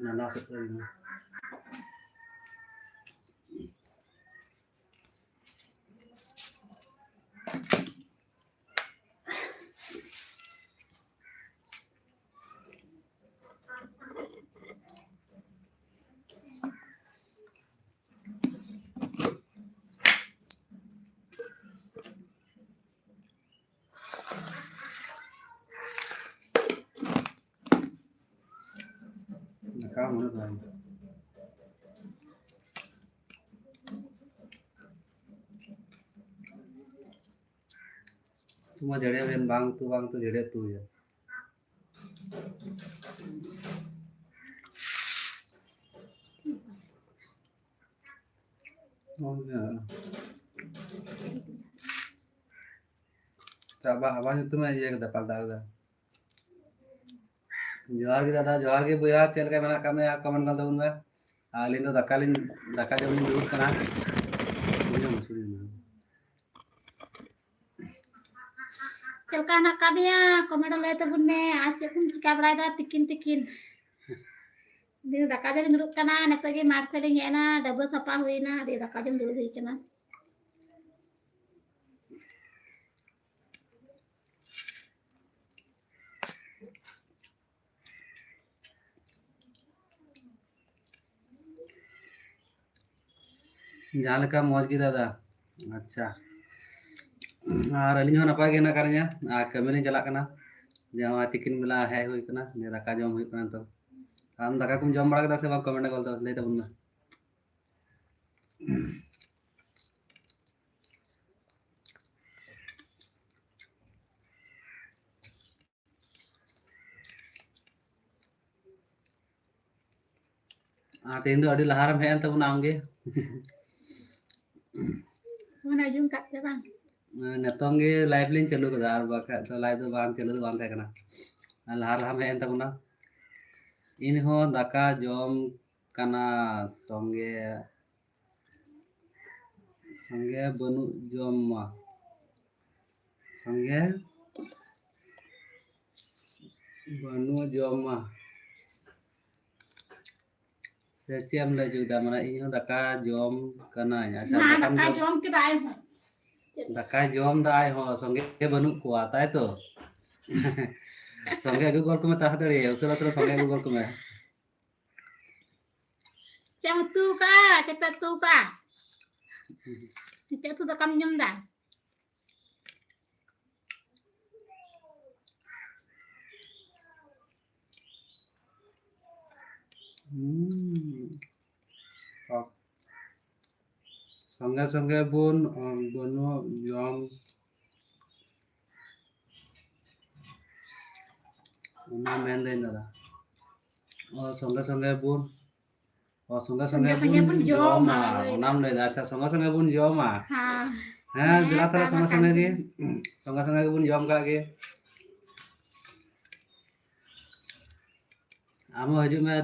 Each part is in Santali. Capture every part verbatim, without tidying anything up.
ᱱᱟᱞᱟ ᱥᱮᱫ ᱠᱚ ᱤᱫᱤ ᱢᱟ᱾ ᱫᱟᱠᱟ ᱦᱚᱸ ᱩᱱᱟᱹᱜ ᱵᱟᱝ᱾ ᱩᱛᱩ ᱢᱟ ᱡᱮᱲᱮ ᱦᱩᱭᱮᱱ, ᱵᱟᱝ ᱩᱛᱩ, ᱵᱟᱝ ᱩᱛᱩ, ᱡᱮᱲᱮ ᱩᱛᱩ ᱦᱩᱭᱮᱱ᱾ ᱪᱟᱵᱟ, ᱟᱵᱟᱨ ᱧᱩᱛᱩᱢ ᱮ ᱤᱭᱟᱹ ᱠᱮᱫᱟ, ᱯᱟᱞᱴᱟᱣ ᱠᱮᱫᱟ᱾ ᱡᱚᱦᱟᱨ ᱜᱮ ᱫᱟᱫᱟ, ᱡᱚᱦᱟᱨ ᱜᱮ ᱵᱚᱭᱦᱟ, ᱪᱮᱫ ᱞᱮᱠᱟ ᱢᱮᱱᱟᱜ ᱟᱠᱟᱫ ᱢᱮᱭᱟ? ᱠᱚᱢᱮᱱᱴ ᱜᱚᱞ ᱛᱟᱵᱚᱱ ᱢᱮ᱾ ᱟᱨ ᱟᱹᱞᱤᱧ ᱫᱚ ᱫᱟᱠᱟ ᱞᱤᱧ, ᱫᱟᱠᱟ ᱡᱚᱢ ᱞᱤᱧ ᱫᱩᱲᱩᱵ ᱠᱟᱱᱟ᱾ ᱪᱮᱫ ᱞᱮᱠᱟ ᱦᱮᱱᱟᱜ ᱟᱠᱟᱫ ᱢᱮᱭᱟ? ᱠᱚᱢᱮᱱᱴ ᱨᱮ ᱞᱟᱹᱭ ᱛᱟᱵᱚᱱ ᱢᱮ᱾ ᱟᱨ ᱪᱮᱫ ᱠᱚᱢ ᱪᱤᱠᱟ ᱵᱟᱲᱟᱭᱮᱫᱟ ᱛᱤᱠᱤᱱ ᱛᱤᱠᱤᱱ? ᱫᱤᱱ ᱫᱟᱠᱟ ᱡᱚᱢ ᱫᱩᱲᱩᱵ ᱠᱟᱱᱟ, ᱱᱤᱛᱚᱜ ᱜᱮ ᱢᱟᱴᱷ ᱠᱷᱚᱱ ᱞᱤᱧ ᱦᱮᱡ ᱮᱱᱟ, ᱰᱟᱹᱵᱽᱨᱟᱹ ᱥᱟᱯᱷᱟ ᱦᱩᱭᱱᱟ, ᱫᱤᱭᱮ ᱫᱟᱠᱟ ᱡᱚᱢ ᱫᱩᱲᱩᱵ ᱦᱩᱭ ᱠᱟᱱᱟ᱾ ᱡᱟᱦᱟᱸ ᱞᱮᱠᱟ ᱢᱚᱡᱽ ᱜᱮ ᱫᱟᱫᱟ᱾ ᱟᱪᱪᱷᱟ, ᱟᱨ ᱟᱹᱞᱤᱧ ᱦᱚᱸ ᱱᱟᱯᱟᱭ ᱜᱮ ᱦᱮᱱᱟᱜ ᱟᱠᱟᱫ ᱞᱤᱧᱟ, ᱟᱨ ᱠᱟᱹᱢᱤ ᱞᱤᱧ ᱪᱟᱞᱟᱜ ᱠᱟᱱᱟ᱾ ᱡᱮ ᱱᱚᱜᱼᱚᱭ ᱛᱤᱠᱤᱱ ᱵᱮᱞᱟ ᱦᱮᱡ ᱦᱩᱭ ᱠᱟᱱᱟ, ᱡᱮ ᱫᱟᱠᱟ ᱡᱚᱢ ᱦᱩᱭᱩᱜ ᱠᱟᱱᱟ᱾ ᱛᱚ ᱟᱢ ᱫᱟᱠᱟ ᱠᱚᱢ ᱡᱚᱢ ᱵᱟᱲᱟ ᱠᱮᱫᱟ ᱥᱮ ᱵᱟᱝ? ᱠᱚᱢᱮᱱᱴ ᱜᱚᱞ ᱫᱚ ᱞᱟᱹᱭ ᱛᱟᱵᱚᱱ ᱢᱮ᱾ ᱟᱨ ᱛᱮᱦᱮᱧ ᱫᱚ ᱟᱹᱰᱤ ᱞᱟᱦᱟ ᱨᱮᱢ ᱦᱮᱡ ᱮᱱ ᱛᱟᱵᱚᱱᱟ ᱟᱢᱜᱮ᱾ ᱯᱷᱳᱱ ᱟᱸᱡᱚᱢ ᱠᱟᱜ ᱛᱮ ᱵᱟᱝ? ᱱᱤᱛᱚᱝ ᱜᱮ ᱞᱟᱭᱤᱵᱷ ᱞᱤᱧ ᱪᱟᱹᱞᱩ ᱠᱟᱫᱟ, ᱟᱨ ᱵᱟᱠᱷᱟᱡ ᱫᱚ ᱞᱟᱭᱤᱵᱷ ᱫᱚ ᱵᱟᱝ ᱪᱟᱹᱞᱩ ᱫᱚ ᱵᱟᱝ ᱛᱟᱦᱮᱸ ᱠᱟᱱᱟ᱾ ᱟᱨ ᱞᱟᱦᱟ ᱞᱟᱦᱟᱢ ᱦᱮᱡ ᱮᱱ ᱛᱟᱵᱚᱱᱟ᱾ ᱤᱧ ᱦᱚᱸ ᱫᱟᱠᱟ ᱡᱚᱢ ᱠᱟᱱᱟ ᱥᱚᱸᱜᱮ, ᱥᱚᱸᱜᱮ ᱵᱟᱹᱱᱩᱜ ᱡᱚᱢ ᱢᱟ, ᱥᱚᱸᱜᱮ ᱵᱟᱹᱱᱩᱜ ᱡᱚᱢ ᱢᱟ᱾ ᱪᱮᱫ ᱮᱢ ᱞᱟᱹᱭ ᱦᱚᱪᱚᱭᱮᱫᱟ? ᱢᱟᱱᱮ ᱤᱧ ᱦᱚᱸ ᱫᱟᱠᱟ ᱡᱚᱢ ᱠᱟᱹᱱᱟᱹᱧ᱾ ᱟᱪᱪᱷᱟ, ᱢᱟ, ᱫᱟᱠᱟᱢ ᱫᱟᱠᱟ ᱡᱚᱢ ᱡᱚᱢ ᱠᱮᱫᱟ ᱟᱭ ᱦᱚᱸ᱾ ᱫᱟᱠᱟᱭ ᱡᱚᱢ ᱫᱟ ᱟᱭ ᱦᱚᱸ, ᱥᱚᱸᱜᱮ ᱵᱟᱹᱱᱩᱜ ᱠᱚᱣᱟ, ᱛᱟᱭ ᱛᱚ? ᱥᱚᱸᱜᱮ ᱟᱹᱜᱩ ᱜᱚᱫ ᱠᱚᱢᱮ ᱛᱟᱲᱟᱛᱟᱲᱤ, ᱩᱥᱟᱹᱨᱟ ᱩᱥᱟᱹᱨᱟ ᱥᱚᱸᱜᱮ ᱟᱹᱜᱩ ᱜᱚᱫ ᱠᱚᱢᱮ᱾ ᱪᱮᱫ ᱮᱢ ᱩᱛᱩ ᱠᱟᱜᱼᱟ? ᱪᱮᱫ ᱯᱮ ᱩᱛᱩ ᱠᱟᱜᱼᱟ? ᱪᱮᱫ ᱩᱛᱩ ᱫᱟᱠᱟᱢ ᱡᱚᱢ ᱫᱟ? ᱦᱩᱸ᱾ ᱥᱚᱸᱜᱮ ᱥᱚᱸᱜᱮ ᱵᱚᱱ, ᱚ, ᱵᱟᱹᱱᱩᱜ ᱡᱚᱢ᱾ ᱚᱱᱟ ᱢᱮᱱᱫᱟᱹᱧ ᱫᱟᱫᱟ᱾ ᱚ, ᱥᱚᱸᱜᱮ ᱥᱚᱸᱜᱮ ᱵᱚᱱ, ᱚ, ᱥᱚᱸᱜᱮ ᱥᱚᱸᱜᱮ ᱥᱚᱸᱜᱮ ᱥᱚᱸᱜᱮ ᱵᱚᱱ ᱵᱚᱱ ᱡᱚᱢᱟ, ᱡᱚᱢᱟ, ᱞᱟᱹᱭ ᱚᱱᱟᱢ ᱞᱟᱹᱭᱫᱟ᱾ ᱟᱪᱪᱷᱟ, ᱥᱚᱸᱜᱮ ᱥᱚᱸᱜᱮ ᱵᱚᱱ ᱡᱚᱢᱟ᱾ ᱦᱮᱸ᱾ ᱦᱮᱸ, ᱦᱮᱸ, ᱫᱮᱞᱟ ᱛᱟᱦᱞᱮ ᱠᱟᱛᱷᱟ ᱥᱚᱸᱜᱮ ᱠᱟᱱ ᱥᱚᱸᱜᱮ ᱜᱮ᱾ ᱜᱮᱭᱟ᱾ ᱥᱚᱸᱜᱮ ᱥᱚᱸᱜᱮ ᱜᱮᱵᱚᱱ ᱡᱚᱢ ᱠᱟᱜ ᱜᱮ᱾ ᱟᱢ ᱦᱚᱸ ᱦᱤᱡᱩᱜ ᱢᱮ,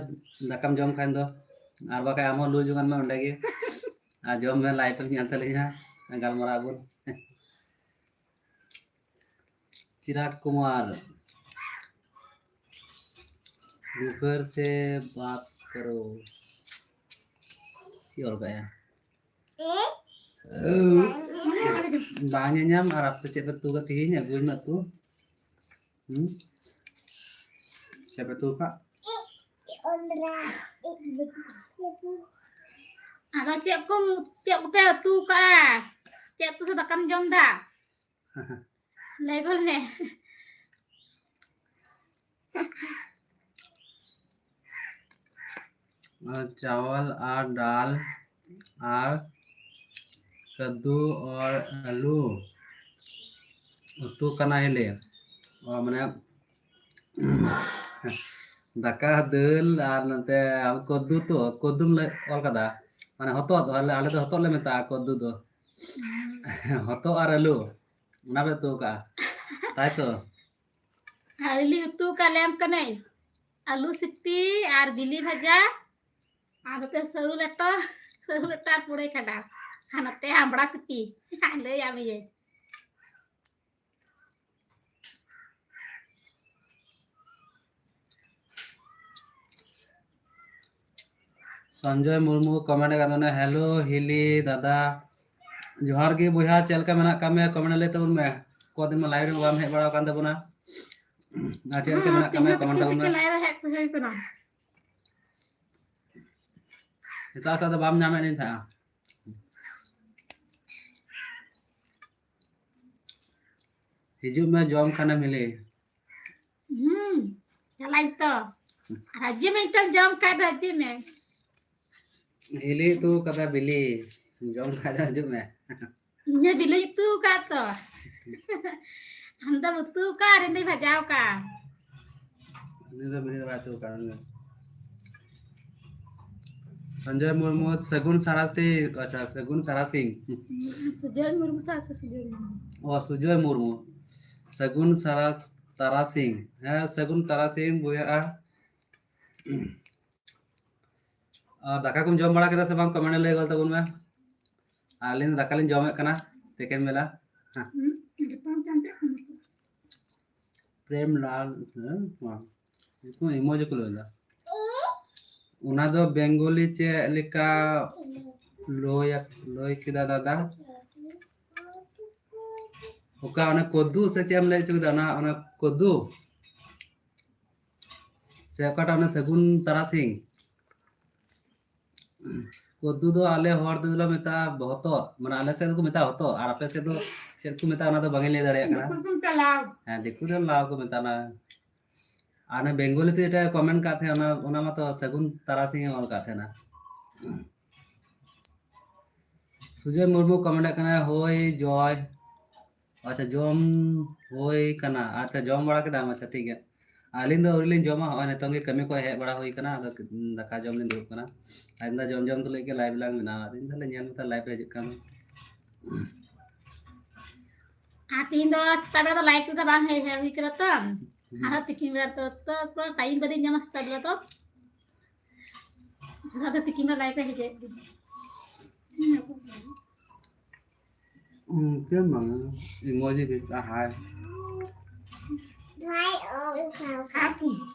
ᱫᱟᱠᱟᱢ ᱡᱚᱢ ᱠᱷᱟᱱ ᱫᱚ, ᱟᱨ ᱵᱟᱠᱷᱟᱡ ᱟᱢ ᱦᱚᱸ ᱞᱩ ᱡᱚᱝᱟᱱ ᱢᱮ ᱚᱸᱰᱮ ᱜᱮ, ᱟᱨ ᱡᱚᱢ ᱢᱮ, live ᱮᱢ ᱧᱮᱞ ᱛᱟᱞᱤᱧᱟ, ᱜᱟᱞᱢᱟᱨᱟᱣ ᱟᱵᱚᱱ᱾ ᱪᱤᱨᱟᱜᱽ ᱠᱩᱢᱟᱨ, ᱫᱩᱯᱦᱟᱨ ᱥᱮ ᱵᱟᱛ ᱠᱟᱨᱳ᱾ ᱪᱮᱫ ᱚᱞ ᱠᱟᱜᱼᱟ? ᱵᱟᱝ ᱧᱟᱧᱟᱢ᱾ ᱟᱨ ᱟᱯᱮ ᱪᱮᱫ ᱯᱮ ᱩᱛᱩ ᱠᱟᱜ ᱛᱤᱦᱤᱧ? ᱟᱹᱜᱩᱭ ᱢᱮ ᱩᱛᱩ᱾ ᱦᱩᱸ? ᱪᱮᱫ ᱯᱮ ᱩᱛᱩ ᱠᱟᱜ? ᱟᱫᱚ ᱪᱮᱫ ᱠᱚ, ᱪᱮᱫ ᱠᱚᱯᱮ ᱩᱛᱩ ᱠᱟᱜᱼᱟ? ᱪᱮᱫ ᱩᱛᱩ ᱥᱮ ᱫᱟᱠᱟᱢ ᱡᱚᱢ ᱫᱟ? ᱞᱟᱹᱭ ᱜᱚᱫ ᱢᱮ᱾ ᱟᱨ ᱪᱟᱣᱟᱞ ᱟᱨ ᱰᱟᱞ ᱟᱨ ᱠᱟᱫᱫᱩ ᱟᱨ ᱟᱹᱞᱩ ᱩᱛᱩ ᱠᱟᱱᱟ ᱦᱤᱞᱮ᱾ ᱚ, ᱢᱟᱱᱮ, ᱫᱟᱠᱟ, ᱫᱟᱹᱞ ᱟᱨ ᱱᱚᱛᱮ ᱟᱢ ᱠᱚᱫᱫᱩ ᱛᱚ, ᱠᱚᱫᱫᱩᱢ ᱞᱮ ᱚᱞ ᱠᱟᱫᱟ᱾ ᱢᱟᱱᱮ ᱦᱚᱛᱚᱫ, ᱟᱞᱮ, ᱟᱞᱮ ᱫᱚ ᱦᱚᱛᱚᱫ ᱞᱮ ᱢᱮᱛᱟᱜᱼᱟ ᱠᱚᱫᱫᱩ ᱫᱚ᱾ ᱦᱚᱛᱚᱫ ᱟᱨ ᱟᱹᱞᱩ, ᱚᱱᱟ ᱯᱮ ᱩᱛᱩ ᱠᱟᱜᱼᱟ, ᱛᱟᱭ ᱛᱚ? ᱟᱹᱞᱩ ᱩᱛᱩ ᱠᱟᱜ ᱞᱮᱢ ᱠᱟᱹᱱᱟᱹᱧ, ᱟᱹᱞᱩ ᱥᱤᱯᱤ ᱟᱨ ᱵᱤᱞᱤ ᱵᱷᱟᱡᱟ, ᱟᱨ ᱱᱚᱛᱮ ᱥᱟᱹᱨᱩ ᱞᱮᱴᱚ, ᱥᱟᱹᱨᱩ ᱞᱮᱴᱚ ᱟᱨ ᱯᱩᱨᱟᱹᱭ ᱠᱷᱟᱰᱟ, ᱟᱨ ᱱᱚᱛᱮ ᱟᱢᱵᱲᱟ ᱥᱤᱯᱤ᱾ ᱞᱟᱹᱭᱟᱢ ᱤᱭᱟᱹ᱾ ᱥᱚᱧᱡᱚᱭ ᱢᱩᱨᱢᱩ ᱠᱚᱢᱮᱱᱴ ᱟᱠᱟᱫ ᱚᱱᱮ, "ᱦᱮᱞᱳ ᱦᱤᱞᱤ ᱫᱟᱫᱟ, ᱡᱚᱦᱟᱨ ᱜᱮ ᱵᱚᱭᱦᱟ, ᱪᱮᱫ ᱞᱮᱠᱟ ᱢᱮᱱᱟᱜ ᱟᱠᱟᱫ ᱢᱮᱭᱟ? ᱠᱚᱢᱮᱱᱴ ᱞᱟᱹᱭ ᱛᱟᱵᱚᱱ ᱢᱮ, ᱠᱚᱫᱤᱱ ᱢᱟ ᱞᱟᱭᱤᱵᱷ ᱨᱮ ᱵᱟᱢ ᱦᱮᱡ ᱵᱟᱲᱟ ᱟᱠᱟᱱ ᱛᱟᱵᱚᱱᱟ, ᱟᱨ ᱪᱮᱫ ᱞᱮᱠᱟ ᱢᱮᱱᱟᱜ ᱟᱠᱟᱫ ᱢᱮᱭᱟ? ᱠᱚᱢᱮᱱᱴ ᱛᱟᱵᱚᱱ ᱢᱮ, ᱞᱟᱭᱤᱵᱷ ᱨᱮ ᱦᱮᱡ ᱦᱩᱭ ᱠᱟᱱᱟ, ᱮᱴᱟᱜ ᱥᱮᱫ ᱫᱚ ᱵᱟᱢ ᱧᱟᱢᱮᱫ ᱞᱤᱧ ᱛᱟᱦᱮᱸᱜᱼᱟ, ᱦᱤᱡᱩᱜ ᱢᱮ ᱡᱚᱢ ᱠᱷᱟᱱᱮᱢ ᱦᱤᱞᱤ᱾" ᱦᱩᱸ, ᱪᱟᱞᱟᱜ ᱟᱹᱧ ᱛᱚ᱾ ᱟᱨ ᱦᱤᱡᱩᱜ ᱢᱮ, ᱢᱤᱫᱴᱟᱝ ᱡᱚᱢ ᱠᱷᱟᱡ ᱫᱚ ᱦᱤᱡᱩᱜ ᱢᱮ᱾ ᱦᱤᱞᱤ ᱩᱛᱩ ᱠᱟᱫᱟ ᱵᱤᱞᱤ, ᱡᱚᱢ ᱠᱷᱟᱡ ᱫᱚ ᱦᱤᱡᱩᱜ ᱢᱮ᱾ ᱤᱧ ᱦᱚᱸ ᱵᱤᱞᱤᱧ ᱩᱛᱩ ᱠᱟᱫ ᱛᱚ᱾ ᱟᱢ ᱫᱚᱢ ᱩᱛᱩ ᱠᱟᱫ ᱟᱨ ᱤᱧ ᱫᱚᱧ ᱵᱷᱟᱡᱟᱣ ᱠᱟᱫ᱾ ᱩᱱᱤ ᱫᱚ ᱵᱤᱞᱤ ᱫᱚ ᱵᱟᱭ ᱩᱛᱩ ᱠᱟᱫ, ᱩᱱᱤ ᱫᱚ᱾ ᱥᱚᱧᱡᱚᱭ ᱢᱩᱨᱢᱩ, ᱥᱟᱹᱜᱩᱱ ᱥᱟᱨᱟᱛᱤ, ᱟᱪᱪᱷᱟ, ᱥᱟᱹᱜᱩᱱ ᱥᱟᱨᱟᱥᱤᱝ᱾ ᱥᱩᱡᱚᱭ ᱢᱩᱨᱢᱩ ᱥᱟᱶ ᱥᱮ ᱥᱩᱡᱚᱭ ᱢᱩᱨᱢᱩ? ᱚ, ᱥᱩᱡᱚᱭ ᱢᱩᱨᱢᱩ᱾ ᱥᱟᱹᱜᱩᱱ ᱥᱟᱨᱟ-, ᱛᱟᱨᱟᱥᱤᱝ᱾ ᱦᱮᱸ, ᱥᱟᱹᱜᱩᱱ ᱛᱟᱨᱟᱥᱤᱝ ᱵᱚᱭᱦᱟ᱾ ᱟᱨ ᱫᱟᱠᱟ ᱠᱚᱢ ᱡᱚᱢ ᱵᱟᱲᱟ ᱠᱮᱫᱟ ᱥᱮ ᱵᱟᱝ? ᱠᱚᱢᱮᱱᱴ ᱨᱮ ᱞᱟᱹᱭ ᱜᱚᱫ ᱛᱟᱵᱚᱱ ᱢᱮ᱾ ᱟᱹᱞᱤᱧ ᱫᱚ ᱫᱟᱠᱟ ᱞᱤᱧ ᱡᱚᱢᱮᱫ ᱠᱟᱱᱟ, ᱛᱤᱠᱤᱱ ᱵᱮᱞᱟ᱾ ᱦᱮᱸ᱾ ᱦᱩᱸ, ᱜᱟᱯᱟ ᱪᱟᱞᱟᱜ ᱠᱟᱱᱟ ᱠᱚ᱾ ᱯᱨᱮᱢ ᱞᱟᱞ, ᱦᱮᱸ, ᱵᱟᱝ᱾ ᱩᱱᱠᱩ ᱤᱢᱳᱡᱤ ᱠᱚ ᱞᱟᱹᱭ ᱮᱫᱟ᱾ ᱚᱱᱟ ᱫᱚ ᱵᱮᱝᱜᱚᱞᱤ ᱪᱮᱫ ᱞᱮᱠᱟ ᱞᱟᱹᱭ, ᱞᱟᱹᱭ ᱠᱮᱫᱟ ᱫᱟᱫᱟ? ᱚᱠᱟ ᱚᱱᱟ ᱠᱚᱫᱩ ᱥᱮ ᱪᱮᱫ ᱮᱢ ᱞᱟᱹᱭ ᱦᱚᱪᱚ ᱠᱮᱫᱟ? ᱚᱱᱟ, ᱚᱱᱟ ᱠᱚᱫᱩ? ᱥᱮ ᱚᱠᱟᱴᱟᱜ ᱚᱱᱟ ᱥᱟᱹᱜᱩᱱ ᱛᱟᱨᱟᱥᱤᱝ? ᱠᱚᱫᱩ ᱫᱚ ᱟᱞᱮ ᱦᱚᱲ ᱛᱮᱫᱚ ᱞᱮ ᱢᱮᱛᱟᱜᱼᱟ ᱦᱚᱛᱚᱫ, ᱢᱟᱱᱮ ᱟᱞᱮ ᱥᱮᱫ ᱫᱚᱠᱚ ᱢᱮᱛᱟᱜᱼᱟ ᱦᱚᱛᱚᱫ, ᱟᱨ ᱟᱯᱮ ᱥᱮᱫ ᱫᱚ ᱪᱮᱫ ᱠᱚ ᱢᱮᱛᱟᱜᱼᱟ ᱚᱱᱟ ᱫᱚ ᱵᱟᱝ ᱤᱧ ᱞᱟᱹᱭ ᱫᱟᱲᱮᱭᱟᱜ ᱠᱟᱱᱟ᱾ ᱫᱤᱠᱩ ᱠᱚ ᱢᱮᱛᱟᱜᱼᱟ ᱞᱟᱣ᱾ ᱦᱮᱸ, ᱫᱤᱠᱩ ᱫᱚ ᱞᱟᱣ ᱠᱚ ᱢᱮᱛᱟᱜᱼᱟ ᱚᱱᱟ᱾ ᱟᱨ ᱚᱱᱟ ᱵᱮᱝᱜᱚᱞᱤ ᱛᱮ ᱡᱮᱴᱟ ᱠᱚᱢᱮᱱᱴ ᱠᱟᱜ ᱛᱟᱦᱮᱸᱱᱟ, ᱚᱱᱟ, ᱚᱱᱟ ᱢᱟᱛᱚ ᱥᱟᱹᱜᱩᱱ ᱛᱟᱨᱟᱥᱤᱝ ᱮ ᱚᱞ ᱠᱟᱜ ᱛᱟᱦᱮᱸᱱᱟ᱾ ᱥᱩᱡᱚᱭ ᱢᱩᱨᱢᱩ ᱠᱚᱢᱮᱱᱴ ᱠᱟᱱᱟᱭ, "ᱦᱳᱭ ᱡᱚᱭ, ᱟᱪᱪᱷᱟ, ᱡᱚᱢ ᱦᱩᱭ ᱠᱟᱱᱟ, ᱟᱪᱪᱷᱟ, ᱡᱚᱢ ᱵᱟᱲᱟ ᱠᱮᱫᱟᱢ, ᱟᱪᱪᱷᱟ, ᱴᱷᱤᱠ ᱜᱮᱭᱟ᱾" ᱟᱹᱞᱤᱧ ᱫᱚ ᱟᱹᱣᱨᱤ ᱞᱤᱧ ᱡᱚᱢᱟ, ᱦᱚᱸᱜᱼᱚᱭ ᱱᱤᱛᱚᱝ ᱜᱮ ᱠᱟᱹᱢᱤ ᱠᱷᱚᱱ ᱦᱮᱡ ᱵᱟᱲᱟ ᱦᱩᱭ ᱠᱟᱱᱟ, ᱟᱫᱚ ᱫᱟᱠᱟ ᱡᱚᱢ ᱞᱤᱧ ᱫᱩᱲᱩᱵ ᱠᱟᱱᱟ᱾ ᱟᱫᱚ ᱡᱚᱢ ᱡᱚᱢ ᱛᱩᱞᱩᱡ ᱜᱮ ᱞᱟᱭᱤᱵᱷ ᱞᱟᱝ ᱵᱮᱱᱟᱣᱟ, ᱟᱫᱚ ᱤᱧ ᱫᱚ ᱞᱟᱹᱭ ᱧᱮᱞ ᱢᱮ ᱞᱟᱭᱤᱵᱷ ᱨᱮ ᱦᱤᱡᱩᱜ ᱠᱟᱱ᱾ ᱟᱨ ᱛᱤᱦᱤᱧ ᱫᱚ ᱥᱮᱛᱟᱜ ᱵᱮᱲᱟ ᱫᱚ ᱞᱟᱭᱤᱵᱷ ᱨᱮᱫᱚ ᱵᱟᱝ ᱦᱮᱡ ᱦᱩᱭ ᱠᱟᱱᱟ ᱛᱚ, ᱦᱩᱸ᱾ ᱟᱨᱦᱚᱸ ᱛᱤᱠᱤᱱ ᱵᱮᱲᱟ ᱛᱚ, ᱛᱚ, ᱛᱚ ᱴᱟᱭᱤᱢ ᱵᱟᱹᱞᱤᱧ ᱧᱟᱢᱟ ᱥᱮᱛᱟᱜ ᱵᱮᱲᱟ ᱫᱚ᱾ ᱟᱫᱚ ᱛᱤᱠᱤᱱ ᱵᱮᱲᱟ ᱞᱟᱭᱤᱵᱷ ᱨᱮ ᱦᱮᱡ ᱦᱩᱭᱩᱜ ᱜᱮᱭᱟ᱾ ᱤᱱᱠᱟᱹ ᱵᱟᱝᱟ, ᱤᱢᱳᱡᱤ ᱵᱷᱮᱡᱟ, ᱦᱟᱭ᱾ ᱦᱟᱭ, ᱚ, ᱦᱟᱭ᱾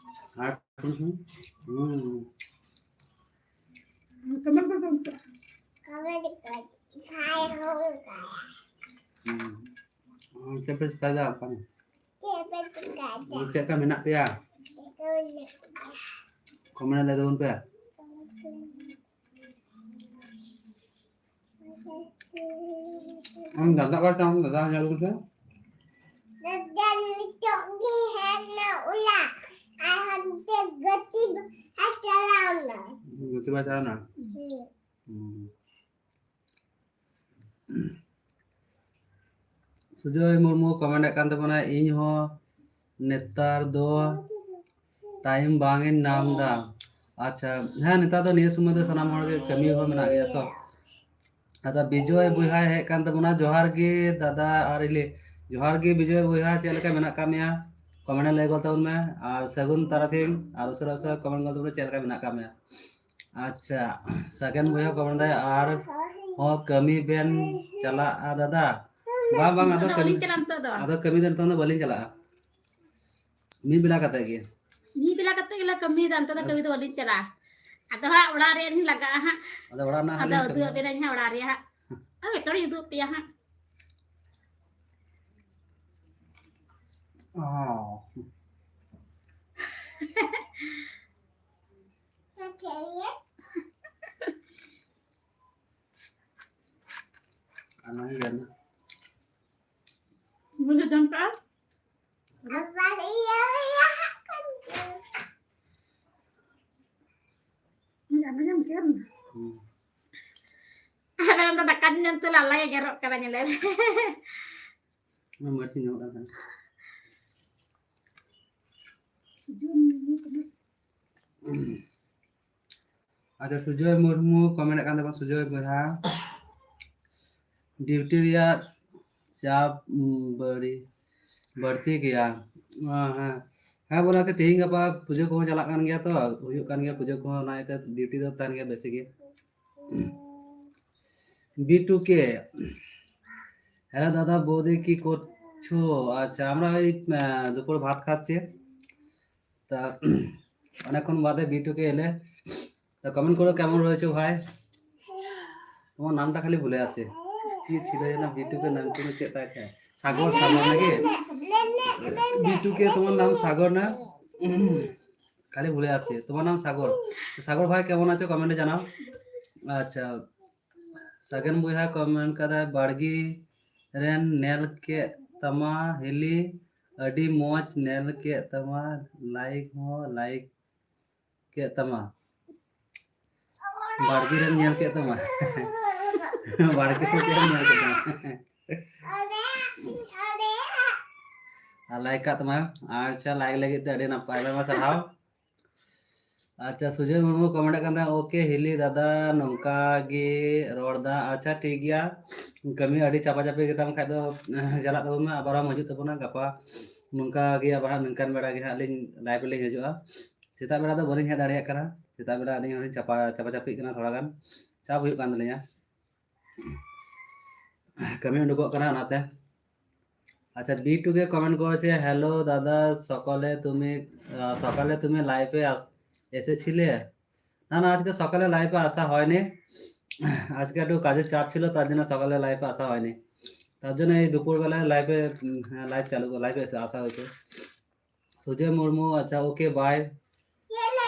ᱦᱟᱭ, ᱦᱩᱸ, ᱦᱩᱸ᱾ ᱠᱚᱢᱮᱱᱴ ᱠᱚ ᱠᱚᱢᱮᱱᱴ ᱠᱟᱜᱼᱟ᱾ ᱦᱩᱸ᱾ ᱪᱮᱫ ᱯᱮ ᱪᱤᱠᱟᱹᱭᱮᱫᱟ ᱚᱱᱠᱟ? ᱪᱮᱫ ᱞᱮᱠᱟ ᱢᱮᱱᱟᱜ ᱯᱮᱭᱟ? ᱠᱚᱢᱮᱱᱴ ᱞᱟᱹᱭ ᱛᱟᱵᱚᱱ ᱯᱮ᱾ ᱟᱢ ᱫᱟᱫᱟ ᱚᱠᱟ ᱪᱟᱞᱟᱣ ᱮᱱᱟ? ᱫᱟᱫᱟ ᱧᱮᱞ ᱟᱹᱜᱩ ᱠᱚᱣᱟ᱾ ᱫᱟᱫᱟ ᱱᱤᱛᱚᱜ ᱜᱮ ᱦᱮᱡ ᱮᱱᱟ ᱚᱲᱟᱜ᱾ ᱟᱨ ᱦᱟᱱᱛᱮ ᱜᱟᱛᱮ ᱵᱟ-, ᱮ ᱪᱟᱞᱟᱣ ᱮᱱᱟ᱾ ᱜᱟᱛᱮ ᱵᱟ ᱪᱟᱞᱟᱣ ᱮᱱᱟ? ᱦᱮᱸ᱾ ᱦᱩᱸ᱾ ᱥᱩᱡᱚᱭ ᱢᱩᱨᱢᱩ ᱠᱚᱢᱮᱱᱴ ᱮᱫ ᱠᱟᱱ ᱛᱟᱵᱚᱱᱟ, ᱤᱧ ᱦᱚᱸ ᱱᱮᱛᱟᱨ ᱫᱚ ᱴᱟᱭᱤᱢ ᱵᱟᱝ ᱤᱧ ᱧᱟᱢ ᱮᱫᱟ᱾ ᱟᱪᱪᱷᱟ, ᱦᱮᱸ, ᱱᱮᱛᱟᱨ ᱫᱚ ᱱᱤᱭᱟᱹ ᱥᱚᱢᱚᱭ ᱫᱚ ᱥᱟᱱᱟᱢ ᱦᱚᱲ ᱜᱮ ᱠᱟᱹᱢᱤ ᱦᱚᱸ ᱢᱮᱱᱟᱜ ᱜᱮᱭᱟ ᱛᱚ᱾ ᱟᱫᱚ ᱵᱤᱡᱚᱭ ᱵᱚᱭᱦᱟᱭ ᱦᱮᱡ ᱠᱟᱱ ᱛᱟᱵᱚᱱᱟ, ᱡᱚᱦᱟᱨ ᱜᱮ ᱫᱟᱫᱟ ᱟᱨ ᱤᱞᱤ᱾ ᱡᱚᱦᱟᱨ ᱜᱮ ᱵᱤᱡᱚᱭ ᱵᱚᱭᱦᱟ, ᱪᱮᱫ ᱞᱮᱠᱟ ᱢᱮᱱᱟᱜ ᱟᱠᱟᱫ ᱢᱮᱭᱟ? ᱠᱚᱢᱮᱱᱴ ᱨᱮ ᱞᱟᱹᱭ ᱜᱚᱫ ᱛᱟᱵᱚᱱ ᱢᱮ᱾ ᱟᱨ ᱥᱟᱹᱜᱩᱱ ᱛᱟᱨᱟᱥᱤᱧ, ᱟᱨ ᱩᱥᱟᱹᱨᱟ ᱩᱥᱟᱹᱨᱟ ᱠᱚᱢᱮᱱᱴ ᱜᱚᱫ ᱛᱟᱵᱚᱱ ᱢᱮ, ᱪᱮᱫ ᱞᱮᱠᱟ ᱢᱮᱱᱟᱜ ᱟᱠᱟᱫ ᱢᱮᱭᱟ? ᱟᱪᱪᱷᱟ, ᱥᱟᱜᱮᱱ ᱵᱚᱭᱦᱟ ᱠᱚ ᱢᱮᱱᱫᱟᱭ, ᱟᱨ ᱦᱚᱸ ᱠᱟᱹᱢᱤ ᱵᱮᱱ ᱪᱟᱞᱟᱜᱼᱟ ᱫᱟᱫᱟ? ᱵᱟᱝ, ᱵᱟᱝ, ᱟᱫᱚ ᱟᱫᱚ ᱠᱟᱹᱢᱤ, ᱵᱟᱹᱞᱤᱧ ᱪᱟᱞᱟᱜᱼᱟ ᱱᱤᱛᱚᱜ ᱫᱚ᱾ ᱟᱫᱚ ᱠᱟᱹᱢᱤ ᱫᱚ ᱱᱤᱛᱚᱝ ᱫᱚ ᱵᱟᱹᱞᱤᱧ ᱪᱟᱞᱟᱜᱼᱟ, ᱢᱤᱫ ᱵᱮᱞᱟ ᱠᱟᱛᱮ ᱜᱮ᱾ ᱢᱤᱫ ᱵᱮᱞᱟ ᱠᱟᱛᱮ ᱜᱮᱞᱮ ᱠᱟᱹᱢᱤᱭᱮᱫᱟ, ᱱᱤᱛᱚᱜ ᱫᱚ ᱠᱟᱹᱢᱤ ᱫᱚ ᱵᱟᱹᱞᱤᱧ ᱪᱟᱞᱟᱜᱼᱟ᱾ ᱟᱫᱚ ᱦᱟᱸᱜ ᱚᱲᱟᱜ ᱨᱮ ᱞᱤᱧ ᱞᱟᱜᱟᱜᱼᱟ ᱦᱟᱸᱜ᱾ ᱟᱫᱚ ᱚᱲᱟᱜ ᱨᱮᱱᱟᱜ ᱦᱟᱸᱜ ᱟᱫᱚ ᱞᱤᱧ ᱩᱫᱩᱜ ᱠᱟᱹᱢᱤᱭᱟ᱾ ᱟᱹᱵᱤᱱᱟᱹᱧ ᱦᱟᱸᱜ ᱚᱲᱟᱜ ᱨᱮ ᱦᱟᱸᱜ᱾ ᱟᱨ ᱡᱚᱛᱚ ᱞᱤᱧ ᱩᱫᱩᱜ ᱟᱯᱮᱭᱟ ᱦᱟᱸᱜ᱾ ᱚ᱾ ᱚᱱᱟ ᱜᱮ ᱜᱟᱱᱚᱜᱼᱟ᱾ ᱵᱩᱡᱷᱟᱹᱣ ᱡᱚᱝ ᱠᱟᱜᱼᱟ? ᱟᱵᱟᱨ ᱤᱭᱟᱹ, ᱤᱭᱟᱹ ᱦᱟᱸᱜ ᱠᱷᱟᱱ ᱜᱮ᱾ ᱡᱟᱱᱮ ᱡᱟᱱᱮ ᱠᱮᱢ᱾ ᱦᱩᱸ᱾ ᱟᱵᱮᱱ ᱫᱚ ᱫᱟᱠᱟ ᱡᱚᱢ ᱛᱩᱞᱩᱡ ᱟᱞᱟᱜ ᱜᱮ ᱜᱮᱨᱚᱜ ᱠᱟᱱᱟ, ᱧᱮᱞᱮ ᱵᱮᱱ᱾ ᱚᱱᱟ ᱢᱟᱹᱨᱪᱤ ᱧᱟᱢᱚᱜ ᱠᱟᱱ ᱛᱟᱦᱮᱱᱟ᱾ ᱥᱩᱡᱚᱭ ᱢᱩᱨᱢᱩ ᱠᱟᱱᱟ᱾ ᱟᱪᱪᱷᱟ, ᱥᱩᱡᱚᱭ ᱢᱩᱨᱢᱩ ᱠᱚᱢᱮᱱᱴ ᱠᱟᱱ ᱛᱟᱵᱚᱱᱟ, ᱥᱩᱡᱚᱭ ᱵᱚᱭᱦᱟ, ᱰᱤᱭᱩᱴᱤ ᱨᱮᱭᱟᱜ ᱪᱟᱯ, ᱩᱸ, ᱵᱟᱹᱲᱤ-, ᱵᱟᱹᱲᱛᱤ ᱜᱮᱭᱟ᱾ ᱚ, ᱦᱮᱸ᱾ ᱦᱮᱸ, ᱵᱚᱞᱮ ᱛᱮᱦᱤᱧ ᱜᱟᱯᱟ ᱯᱩᱡᱟᱹ ᱠᱚᱦᱚᱸ ᱪᱟᱞᱟᱜ ᱠᱟᱱ ᱜᱮᱭᱟ ᱛᱚ, ᱦᱩᱭᱩᱜ ᱠᱟᱱ ᱜᱮᱭᱟ ᱯᱩᱡᱟᱹ ᱠᱚᱦᱚᱸ, ᱚᱱᱟ ᱤᱭᱟᱹᱛᱮ ᱰᱤᱭᱩᱴᱤ ᱫᱚ ᱛᱟᱦᱮᱱ ᱜᱮᱭᱟ ᱵᱮᱥᱤ ᱜᱮ᱾ ᱵᱤ ᱴᱩ ᱠᱮ, হ্যালো দাদা, বৌদি কি করছো? আচ্ছা, আমরা ওই, আহ, দুপুর ভাত খাচ্ছি। তা অনেকক্ষণ বাদে বি টু কে এলে। তো কমেন্ট করো কেমন রয়েছে ভাই। তোমার নামটা খালি ভুলে আছে। কি ছিল যেন বিটুকে নাম, তুমি চেতা আছে? সাগর, সাগর নাকি? বিটুকে তোমার নাম সাগর না? খালি ভুলে আছে। তোমার নাম সাগর। তো সাগর ভাই কেমন আছো? কমেন্টে জানাও। আচ্ছা, ᱥᱟᱜᱮᱱ ᱵᱚᱭᱦᱟ ᱠᱚᱢᱮᱱᱴ ᱠᱟᱫᱟᱭ, ᱵᱟᱲᱜᱮ ᱨᱮᱱ ᱧᱮᱞ ᱠᱮᱫ ᱛᱟᱢᱟ ᱦᱤᱞᱤ, ᱟᱹᱰᱤ ᱢᱚᱡᱽ ᱧᱮᱞ ᱠᱮᱫ ᱛᱟᱢᱟ, ᱞᱟᱭᱤᱠ ᱦᱚᱸ ᱞᱟᱭᱤᱠ ᱠᱮᱫ ᱛᱟᱢᱟ᱾ ᱵᱟᱲᱜᱮ ᱨᱮᱢ ᱧᱮᱞ ᱠᱮᱫ ᱛᱟᱢᱟ᱾ ᱵᱟᱲᱜᱮ ᱨᱮ ᱪᱮᱫ ᱮᱢ ᱧᱮᱞ ᱠᱮᱫ ᱛᱟᱢᱟ? ᱟᱨ ᱞᱟᱭᱤᱠ ᱠᱟᱜ ᱛᱟᱢᱟ᱾ ᱟᱪᱪᱷᱟ, ᱞᱟᱭᱤᱠ ᱞᱟᱹᱜᱤᱫ ᱛᱮ ᱟᱹᱰᱤ ᱱᱟᱯᱟᱭ, ᱟᱭᱢᱟ ᱥᱟᱨᱦᱟᱣ᱾ ᱟᱪᱪᱷᱟ, ᱥᱩᱡᱚᱭ ᱢᱩᱨᱢᱩ ᱠᱚᱢᱮᱱᱴ ᱠᱟᱱ ᱛᱟᱦᱮᱸᱫ, "ᱳᱠᱮ ᱦᱤᱞᱤ ᱫᱟᱫᱟ, ᱱᱚᱝᱠᱟ ᱜᱮ ᱨᱚᱲ ᱫᱟ᱾" ᱟᱪᱪᱷᱟ, ᱴᱷᱤᱠ ᱜᱮᱭᱟ, ᱠᱟᱹᱢᱤ ᱟᱹᱰᱤ ᱪᱟᱯᱟ ᱪᱟᱯᱤ ᱜᱮᱛᱟᱢ ᱠᱷᱟᱡ ᱫᱚ ᱪᱟᱞᱟᱜ ᱛᱟᱵᱚᱱ ᱢᱮ, ᱟᱵᱟᱨ ᱦᱚᱸ ᱦᱤᱡᱩᱜ ᱛᱟᱵᱚᱱᱟ ᱜᱟᱯᱟ᱾ ᱱᱚᱝᱠᱟ ᱜᱮ ᱟᱵᱟᱨ ᱦᱟᱸᱜ ᱱᱚᱝᱠᱟᱱ ᱵᱮᱲᱟ ᱜᱮ ᱦᱟᱸᱜ ᱞᱤᱧ ᱞᱟᱭᱤᱵᱷ ᱞᱤᱧ ᱦᱤᱡᱩᱜᱼᱟ᱾ ᱥᱮᱛᱟᱜ ᱵᱮᱲᱟ ᱫᱚ ᱵᱟᱹᱞᱤᱧ ᱦᱮᱡ ᱫᱟᱲᱮᱭᱟᱜ ᱠᱟᱱᱟ, ᱥᱮᱛᱟᱜ ᱵᱮᱲᱟ ᱟᱹᱞᱤᱧ ᱦᱚᱸᱞᱤᱧ ᱪᱟᱯᱟ ᱪᱟᱯᱟ ᱪᱟᱯᱤᱜ ᱠᱟᱱᱟ, ᱛᱷᱚᱲᱟ ᱜᱟᱱ ᱪᱟᱯ ᱦᱩᱭᱩᱜ ᱠᱟᱱ ᱛᱟᱹᱞᱤᱧᱟ, ᱠᱟᱹᱢᱤ ᱩᱰᱩᱠᱚᱜ ᱠᱟᱱᱟ ᱚᱱᱟᱛᱮ᱾ আচ্ছা, বি টু কে কমেন্ট করেছে, "হ্যালো দাদা, সকালে তুমি আহ, সকালে তুমি লাইভে আস- এসেছিলে?" না, না, আজকে সকালে লাইভে আসা হয়নি। আজকে একটু কাজের চাপ ছিল, তার জন্য সকালে লাইভে আসা হয়নি। তার জন্য এই দুপুরবেলায় লাইভে, উম, হ্যাঁ, লাইভ চালু, লাইভে এসে আসা হয়েছে। সুজয় মুর্মু, আচ্ছা, ওকে, বাই।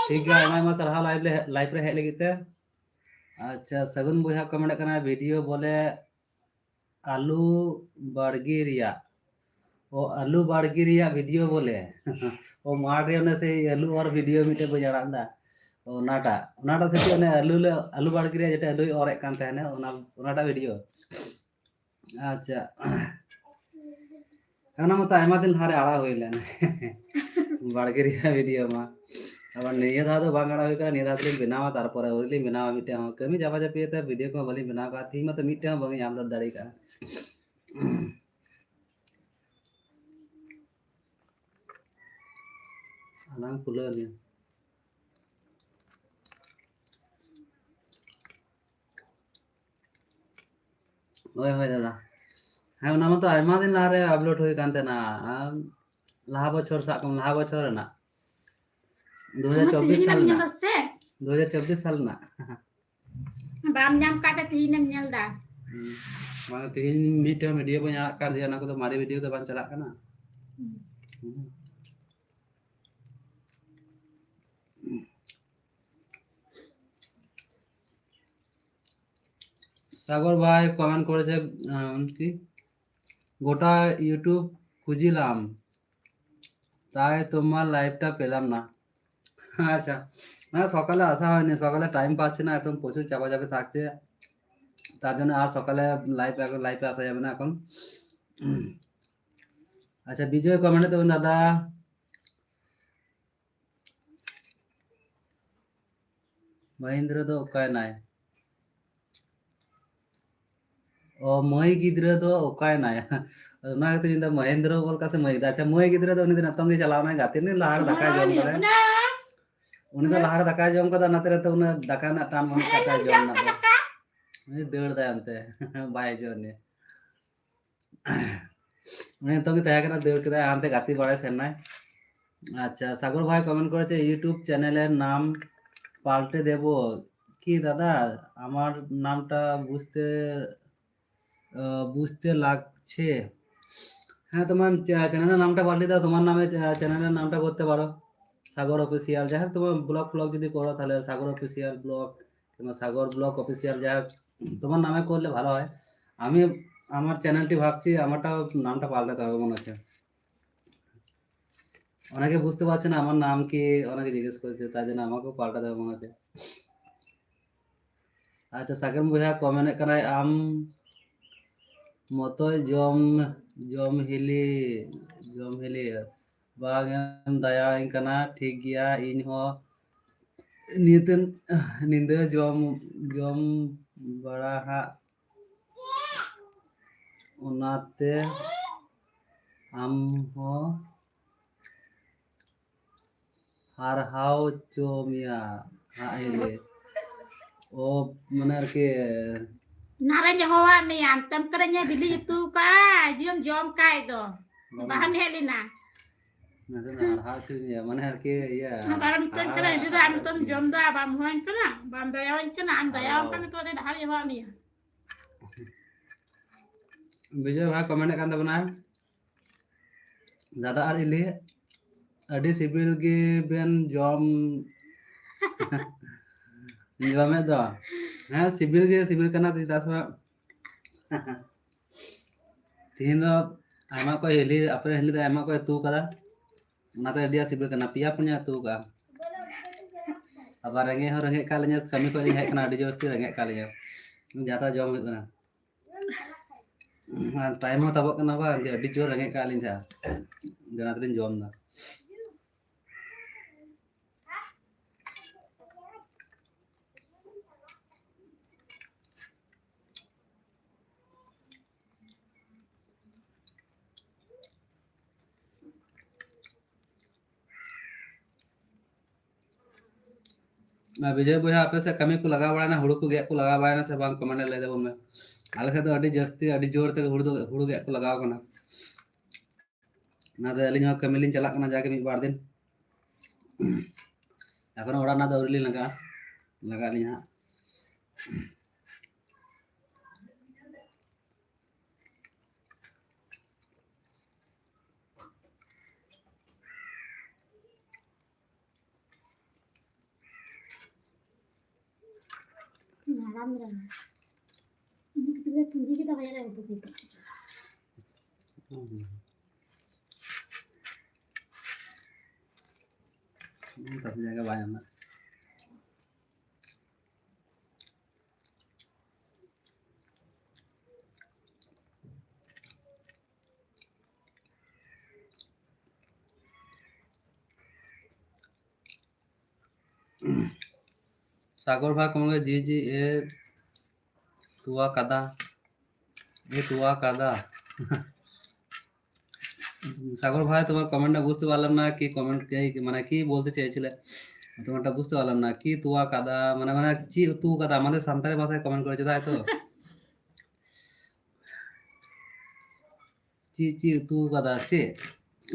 ঠিক আছে, ᱟᱭᱢᱟ ᱟᱭᱢᱟ ᱥᱟᱨᱦᱟᱣ ᱞᱟᱭᱤᱵᱷ ᱨᱮ, ᱞᱟᱭᱤᱵᱷ ᱨᱮ ᱦᱮᱡ ᱞᱟᱹᱜᱤᱫ ᱛᱮ᱾ ᱟᱪᱪᱷᱟ, ᱥᱟᱹᱜᱩᱱ ᱵᱚᱭᱦᱟ ᱠᱚ ᱢᱮᱱᱮᱫ ᱠᱟᱱᱟ, ᱵᱷᱤᱰᱤᱭᱳ ᱵᱚᱞᱮ ᱟᱞᱩ ᱵᱟᱲᱜᱮ ᱨᱮᱭᱟᱜ᱾ ᱚ, ᱟᱞᱩ ᱵᱟᱲᱜᱮ ᱨᱮᱭᱟᱜ ᱵᱷᱤᱰᱤᱭᱳ ᱵᱚᱞᱮ᱾ ᱚ, ᱢᱟᱴᱷ ᱨᱮ ᱚᱱᱮ ᱥᱮ ᱟᱞᱩ ᱚᱨ ᱵᱷᱤᱰᱤᱭᱳ ᱢᱤᱫᱴᱮᱡ ᱵᱟᱹᱧ ᱟᱲᱟᱜ ᱞᱮᱫᱟ᱾ ᱚ, ᱚᱱᱟᱴᱟᱜ, ᱚᱱᱟᱴᱟᱜ ᱥᱮ ᱪᱮᱫ, ᱚᱱᱮ ᱟᱞᱩ ᱞᱮ, ᱟᱞᱩ ᱵᱟᱲᱜᱮ ᱨᱮᱭᱟᱜ ᱡᱮᱴᱟ ᱟᱞᱩᱭ ᱚᱨᱮᱫ ᱠᱟᱱ ᱛᱟᱦᱮᱱᱟ, ᱚᱱᱟ, ᱚᱱᱟᱴᱟᱜ ᱵᱷᱤᱰᱤᱭᱳ᱾ ᱟᱪᱪᱷᱟ, ᱚᱱᱟ ᱢᱟᱛᱚ ᱟᱭᱢᱟ ᱫᱤᱱ ᱞᱟᱦᱟᱨᱮ ᱟᱲᱟᱜ ᱦᱩᱭ ᱞᱮᱱ᱾ ᱵᱟᱲᱜᱮ ᱨᱮᱭᱟᱜ ᱵᱷᱤᱰᱤᱭᱳ ᱢᱟ᱾ ᱟᱵᱟᱨ ᱱᱤᱭᱟᱹ ᱫᱷᱟᱣ ᱫᱚ ᱵᱟᱝ ᱟᱲᱟᱜ ᱦᱩᱭ ᱠᱟᱱᱟ, ᱱᱤᱭᱟᱹ ᱫᱷᱟᱣ ᱫᱚᱞᱤᱧ ᱵᱮᱱᱟᱣᱟ, ᱛᱟᱨᱯᱚᱨᱮ ᱟᱹᱣᱨᱤ ᱞᱤᱧ ᱵᱮᱱᱟᱣᱟ ᱢᱤᱫᱴᱮᱱ ᱦᱚᱸ᱾ ᱠᱟᱹᱢᱤ ᱪᱟᱯᱟ ᱪᱟᱯᱤ ᱠᱟᱛᱮ ᱵᱷᱤᱰᱤᱭᱳ ᱠᱚᱦᱚᱸ ᱵᱟᱹᱞᱤᱧ ᱵᱮᱱᱟᱣ ᱠᱟᱜᱼᱟ, ᱛᱤᱦᱤᱧ ᱢᱟᱛᱚ ᱢᱤᱫᱴᱮᱱ ᱦᱚᱸ ᱵᱟᱹᱧ ᱟᱯᱞᱳᱰ ᱫᱟᱲᱮ ᱠᱟᱜᱼᱟ᱾ ᱟᱞᱟᱝ ᱠᱷᱩᱞᱟᱹᱣ ᱞᱮᱱ᱾ ᱦᱳᱭ, ᱦᱳᱭ, ᱫᱟᱫᱟ᱾ ᱦᱮᱸ, ᱚᱱᱟ ᱢᱟᱛᱚ ᱟᱭᱢᱟ ᱫᱤᱱ ᱞᱟᱦᱟᱨᱮ ᱟᱯᱞᱳᱰ ᱦᱩᱭ ᱠᱟᱱ ᱛᱟᱦᱮᱱᱟ᱾ ᱟᱢ, ᱞᱟᱦᱟ ᱵᱚᱪᱷᱚᱨ, ᱥᱟᱵ ᱠᱟᱜ ᱢᱮ, ᱞᱟᱦᱟ ᱵᱚᱪᱷᱚᱨ ᱨᱮᱱᱟᱜ, ᱫᱩ ᱦᱟᱡᱟᱨ ᱪᱚᱵᱵᱤᱥ ᱥᱟᱞ ᱨᱮᱱᱟᱜ᱾ ᱥᱮ? ᱫᱩ ᱦᱟᱡᱟᱨ ᱪᱚᱵᱵᱤᱥ ᱥᱟᱞ ᱨᱮᱱᱟᱜ᱾ ᱵᱟᱢ ᱧᱟᱢ ᱠᱟᱫ ᱛᱮ ᱛᱤᱦᱤᱧᱮᱢ ᱧᱮᱞ ᱫᱟ᱾ ᱦᱩᱸ᱾ ᱵᱟᱝ, ᱛᱤᱦᱤᱧ ᱢᱤᱫᱴᱮᱱ ᱵᱷᱤᱰᱤᱭᱳ ᱵᱟᱹᱧ ᱟᱲᱟᱜ ᱠᱟᱫ ᱫᱮᱭᱟ, ᱚᱱᱟ ᱠᱚᱫᱚ ᱢᱟᱨᱮ ᱵᱷᱤᱰᱤᱭᱳ ᱫᱚ ᱵᱟᱝ ᱪᱟᱞᱟᱜ ᱠᱟᱱᱟ᱾ ᱦᱩᱸ᱾ সাগর ভাই কমেন্ট করেছে, আহ, কি, গোটা ইউটিউব খুঁজিলাম, তাই তোমার লাইভটা পেলাম না। আচ্ছা, না, সকালে আসা হয়নি, সকালে টাইম পাচ্ছি না, একদম প্রচুর চাপাচাপি থাকছে, তার জন্য আর সকালে লাইভ, এখন লাইভে আসা যাবে না এখন। আচ্ছা, বিজয় কমেন্টে দেবেন দাদা। মহেন্দ্র তো ᱚᱠᱟᱭ ᱱᱟᱭ? ᱚ, ᱢᱟᱹᱭ ᱜᱤᱫᱽᱨᱟᱹ ᱫᱚ ᱚᱠᱟᱭ ᱱᱟᱭ? ᱚᱱᱟ ᱠᱷᱟᱹᱛᱤᱨ ᱤᱧ ᱫᱚ ᱢᱚᱦᱮᱱᱫᱨᱚ ᱵᱚᱞ ᱠᱟ ᱥᱮ ᱢᱟᱹᱭ ᱜᱤᱫᱽᱨᱟᱹ? ᱟᱪᱪᱷᱟ, ᱢᱟᱹᱭ ᱜᱤᱫᱽᱨᱟᱹ ᱫᱚ ᱩᱱᱤ ᱫᱚ ᱱᱤᱛᱚᱝ ᱜᱮ ᱪᱟᱞᱟᱣ ᱱᱟᱭ ᱜᱟᱛᱮ, ᱩᱱᱤ ᱞᱟᱦᱟ ᱨᱮ ᱫᱟᱠᱟᱭ ᱡᱚᱢ ᱠᱟᱫᱟᱭ᱾ ᱩᱱᱤ ᱫᱚ ᱞᱟᱦᱟ ᱨᱮ ᱫᱟᱠᱟᱭ ᱡᱚᱢ ᱠᱟᱫᱟ, ᱚᱱᱟᱛᱮ ᱱᱤᱛᱚᱜ ᱩᱱᱟᱹᱜ ᱫᱟᱠᱟ ᱨᱮᱱᱟᱜ ᱴᱟᱱ ᱵᱟᱹᱱᱩᱜ ᱛᱟᱭᱟ ᱡᱚᱢ ᱨᱮᱱᱟᱜ ᱫᱚ᱾ ᱩᱱᱤ ᱫᱟᱹᱲ ᱫᱟᱭ ᱚᱱᱛᱮ, ᱵᱟᱭ ᱦᱤᱡᱩᱜᱼᱟ ᱩᱱᱤ᱾ ᱩᱱᱤ ᱱᱤᱛᱚᱝ ᱜᱮ ᱛᱟᱦᱮᱸ ᱠᱟᱱᱟ, ᱫᱟᱹᱲ ᱠᱮᱫᱟᱭ, ᱦᱟᱱᱛᱮ ᱜᱟᱛᱮ ᱵᱟᱲᱟᱭ ᱥᱮᱱ ᱱᱟᱭ᱾ আচ্ছা, সাগর ভাই কমেন্ট করেছে, "YouTube চ্যানেলের নাম পাল্টে দেব কি দাদা? আমার নামটা বুঝতে, আহ, বুঝতে লাগছে।" হ্যাঁ, তোমার চ্যা-, চ্যানেলের নামটা পাল্টে দাও, তোমার নামে চ্যা-, চ্যানেলের নামটা করতে পারো, সাগর অফিসিয়াল। যাই হোক, তোমার ব্লগ ফ্লগ যদি করো, তাহলে সাগর অফিসিয়াল ব্লগ কিংবা সাগর ব্লগ অফিসিয়াল, যাই হোক, তোমার নামে করলে ভালো হয়। আমি আমার চ্যানেলটি ভাবছি, আমারটাও নামটা পাল্টাতে হবে মনে হচ্ছে। অনেকে বুঝতে পারছে না আমার নাম কি, অনেকে জিজ্ঞেস করছে, তাই জন্য আমাকেও পাল্টাতে হবে মনে হচ্ছে। আচ্ছা, সাগর ভাইয়া কমেন্ট ᱠᱟᱱᱟᱭ, ᱟᱢ ᱢᱚᱛᱚᱭ ᱡᱚᱢ, ᱡᱚᱢ ᱦᱤᱞᱤ, ᱡᱚᱢ ᱦᱤᱞᱤ, ᱵᱟᱝ ᱮᱢ ᱫᱟᱭᱟᱧ ᱠᱟᱱᱟ, ᱴᱷᱤᱠ ᱜᱮᱭᱟ, ᱤᱧ ᱦᱚᱸ ᱱᱤᱛᱟᱹᱱ ᱧᱤᱫᱟᱹ ᱡᱚᱢ, ᱡᱚᱢ ᱵᱟᱲᱟ ᱦᱟᱸᱜ, ᱚᱱᱟᱛᱮ ᱟᱢ ᱦᱚᱸ ᱦᱟᱨᱦᱟᱣ ᱦᱚᱪᱚ ᱢᱮᱭᱟ ᱦᱟᱸᱜ ᱮ ᱞᱟᱹᱭ᱾ ᱚ, ᱢᱟᱱᱮ ᱟᱨᱠᱤ᱾ ᱚᱱᱟᱨᱮᱧ ᱦᱚᱦᱚᱣᱟᱫ ᱢᱮᱭᱟ, ᱟᱢᱛᱮᱢ ᱠᱟᱹᱴᱤᱡ ᱵᱤᱞᱤ ᱩᱛᱩ ᱠᱟᱜᱼᱟ, ᱡᱤᱞ ᱡᱚᱢ ᱠᱟᱭ ᱫᱚ᱾ ᱵᱟᱢ ᱦᱮᱡ ᱞᱮᱱᱟ᱾ ᱱᱟᱥᱮ ᱫᱚ ᱦᱟᱨᱦᱟ ᱦᱚᱪᱚᱧ ᱢᱮ, ᱢᱟᱱᱮ ᱟᱨᱠᱤ ᱤᱭᱟᱹ, ᱟᱢ ᱟᱨᱮᱢ ᱢᱮᱛᱟᱹᱧ ᱠᱟᱱᱟ, ᱦᱟᱨᱦᱟ ᱤᱫᱤ ᱫᱚ ᱟᱢ ᱱᱤᱛᱚᱜ ᱮᱢ ᱡᱚᱢ ᱫᱟ, ᱵᱟᱢ ᱦᱚᱦᱚᱧ ᱠᱟᱱᱟ, ᱵᱟᱢ ᱫᱟᱭᱟᱣᱟᱹᱧ ᱠᱟᱱᱟ, ᱟᱢ ᱫᱟᱭᱟᱣᱟᱢ ᱦᱟᱨᱦᱟ᱾ ᱠᱷᱟᱱ ᱱᱤᱛᱚᱜ ᱫᱚ ᱰᱟᱦᱟᱨ ᱤᱧ ᱦᱚᱦᱚ ᱢᱮᱭᱟ᱾ ᱵᱤᱡᱚᱭ ᱵᱷᱟᱭ comment ᱮᱫ ᱠᱟᱱ ᱛᱟᱵᱚᱱᱟᱭ, ᱫᱟᱫᱟ ᱟᱨ ᱤᱞᱤ ᱟᱹᱰᱤ ᱥᱤᱵᱤᱞ ᱜᱮ ᱵᱮᱱ ᱡᱚᱢ, ᱡᱚᱢᱮᱫ ᱫᱚ᱾ ᱦᱮᱸ, ᱥᱤᱵᱤᱞ ᱜᱮ ᱥᱤᱵᱤᱞ ᱠᱟᱱᱟ, ᱪᱮᱫᱟᱜ ᱥᱮ ᱛᱤᱦᱤᱧ ᱫᱚ ᱟᱭᱢᱟ ᱠᱚ ᱦᱤᱞᱤ, ᱟᱯᱮ ᱦᱤᱞᱤ ᱫᱚ ᱟᱭᱢᱟ ᱠᱚ ᱩᱛᱩ ᱠᱟᱫᱟ, ᱚᱱᱟᱛᱮ ᱟᱹᱰᱤ ᱟᱸᱴ ᱥᱤᱵᱤᱞ ᱠᱟᱱᱟ᱾ ᱯᱮᱭᱟ ᱯᱩᱱᱭᱟ ᱩᱛᱩ ᱠᱟᱜᱼᱟ᱾ ᱟᱵᱟᱨ ᱨᱮᱸᱜᱮᱡ ᱦᱚᱸ ᱨᱮᱸᱜᱮᱡ ᱠᱟᱜ ᱞᱤᱧᱟ, ᱠᱟᱹᱢᱤ ᱠᱷᱚᱱ ᱞᱤᱧ ᱦᱮᱡ ᱠᱟᱱᱟ, ᱟᱹᱰᱤ ᱡᱳᱨ ᱛᱮ ᱨᱮᱸᱜᱮᱡ ᱠᱟᱜ ᱞᱤᱧᱟ, ᱡᱟᱫᱟ ᱡᱚᱢ ᱦᱩᱭᱩᱜ ᱠᱟᱱᱟ᱾ ᱟᱨ time ᱦᱚᱸ ᱛᱟᱵᱚᱜ ᱠᱟᱱᱟ ᱵᱟᱝ, ᱡᱮ ᱟᱹᱰᱤ ᱡᱳᱨ ᱨᱮᱸᱜᱮᱡ ᱠᱟᱜ ᱞᱤᱧ ᱛᱟᱦᱮᱸᱫ, ᱡᱟᱦᱟᱸ ᱛᱮᱞᱤᱧ ᱡᱚᱢ ᱮᱫᱟ᱾ ᱟᱨ ᱵᱤᱡᱚᱭ ᱵᱚᱭᱦᱟ, ᱟᱯᱮ ᱥᱮᱫ ᱠᱟᱹᱢᱤ ᱠᱚ ᱞᱟᱜᱟᱣ ᱵᱟᱲᱟᱭᱮᱱᱟ, ᱦᱩᱲᱩ ᱠᱚ ᱜᱮᱫ ᱠᱚ ᱞᱟᱜᱟᱣ ᱵᱟᱲᱟᱭᱮᱱᱟ ᱥᱮ ᱵᱟᱝ? Comment ᱨᱮ ᱞᱟᱹᱭ ᱛᱟᱵᱚᱱ ᱢᱮ᱾ ᱟᱞᱮ ᱥᱮᱫ ᱫᱚ ᱟᱹᱰᱤ ᱡᱟᱹᱥᱛᱤ, ᱟᱹᱰᱤ ᱡᱳᱨ ᱛᱮᱜᱮ ᱦᱩᱲᱩ ᱫᱚ, ᱦᱩᱲᱩ ᱜᱮᱫ ᱠᱚ ᱞᱟᱜᱟᱣ ᱠᱟᱱᱟ᱾ ᱚᱱᱟᱛᱮ ᱟᱹᱞᱤᱧ ᱦᱚᱸ ᱠᱟᱹᱢᱤ ᱞᱤᱧ ᱪᱟᱞᱟᱜ ᱠᱟᱱᱟ ᱡᱟᱜᱮ ᱢᱤᱫ ᱵᱟᱨ ᱫᱤᱱ᱾ ᱮᱠᱷᱚᱱᱳ ᱚᱲᱟᱜ ᱨᱮᱱᱟᱜ ᱫᱚ ᱟᱹᱣᱨᱤ ᱞᱤᱧ ᱞᱟᱜᱟᱜᱼᱟ, ᱞᱟᱜᱟᱜ ᱟᱹᱞᱤᱧ ᱦᱟᱸᱜ᱾ ᱢᱟᱨᱟᱝ ᱢᱮᱨᱟᱝ᱾ ᱤᱧ ᱜᱤᱫᱽᱨᱟᱹ ᱯᱩᱸᱡᱤ ᱠᱮᱫᱟ, ᱵᱟᱭ ᱫᱟᱲᱮ ᱩᱰᱩᱠ ᱠᱮᱫᱟ᱾ ᱦᱩᱸ᱾ ᱛᱟᱥᱮ ᱡᱟᱭᱜᱟ ᱵᱟᱭ ᱧᱟᱢᱟ᱾ ᱥᱟᱜᱚᱨ ᱵᱷᱟᱭ comment ᱠᱮᱫᱟ, জি জি এ তুয়া কাদা, এ তুয়া কাদা। সাগর ভাই, তোমার comment টা বুঝতে পারলাম না, কি comment, কি, মানে, কি বলতে চেয়েছিলে? তোমারটা বুঝতে পারলাম না। কি তুয়া কাদা, মানে, মানে, চি তু কাদা, আমাদের সান্তালি ভাষায় comment করেছে, তাই তো? চি, চি তু কাদা, সে।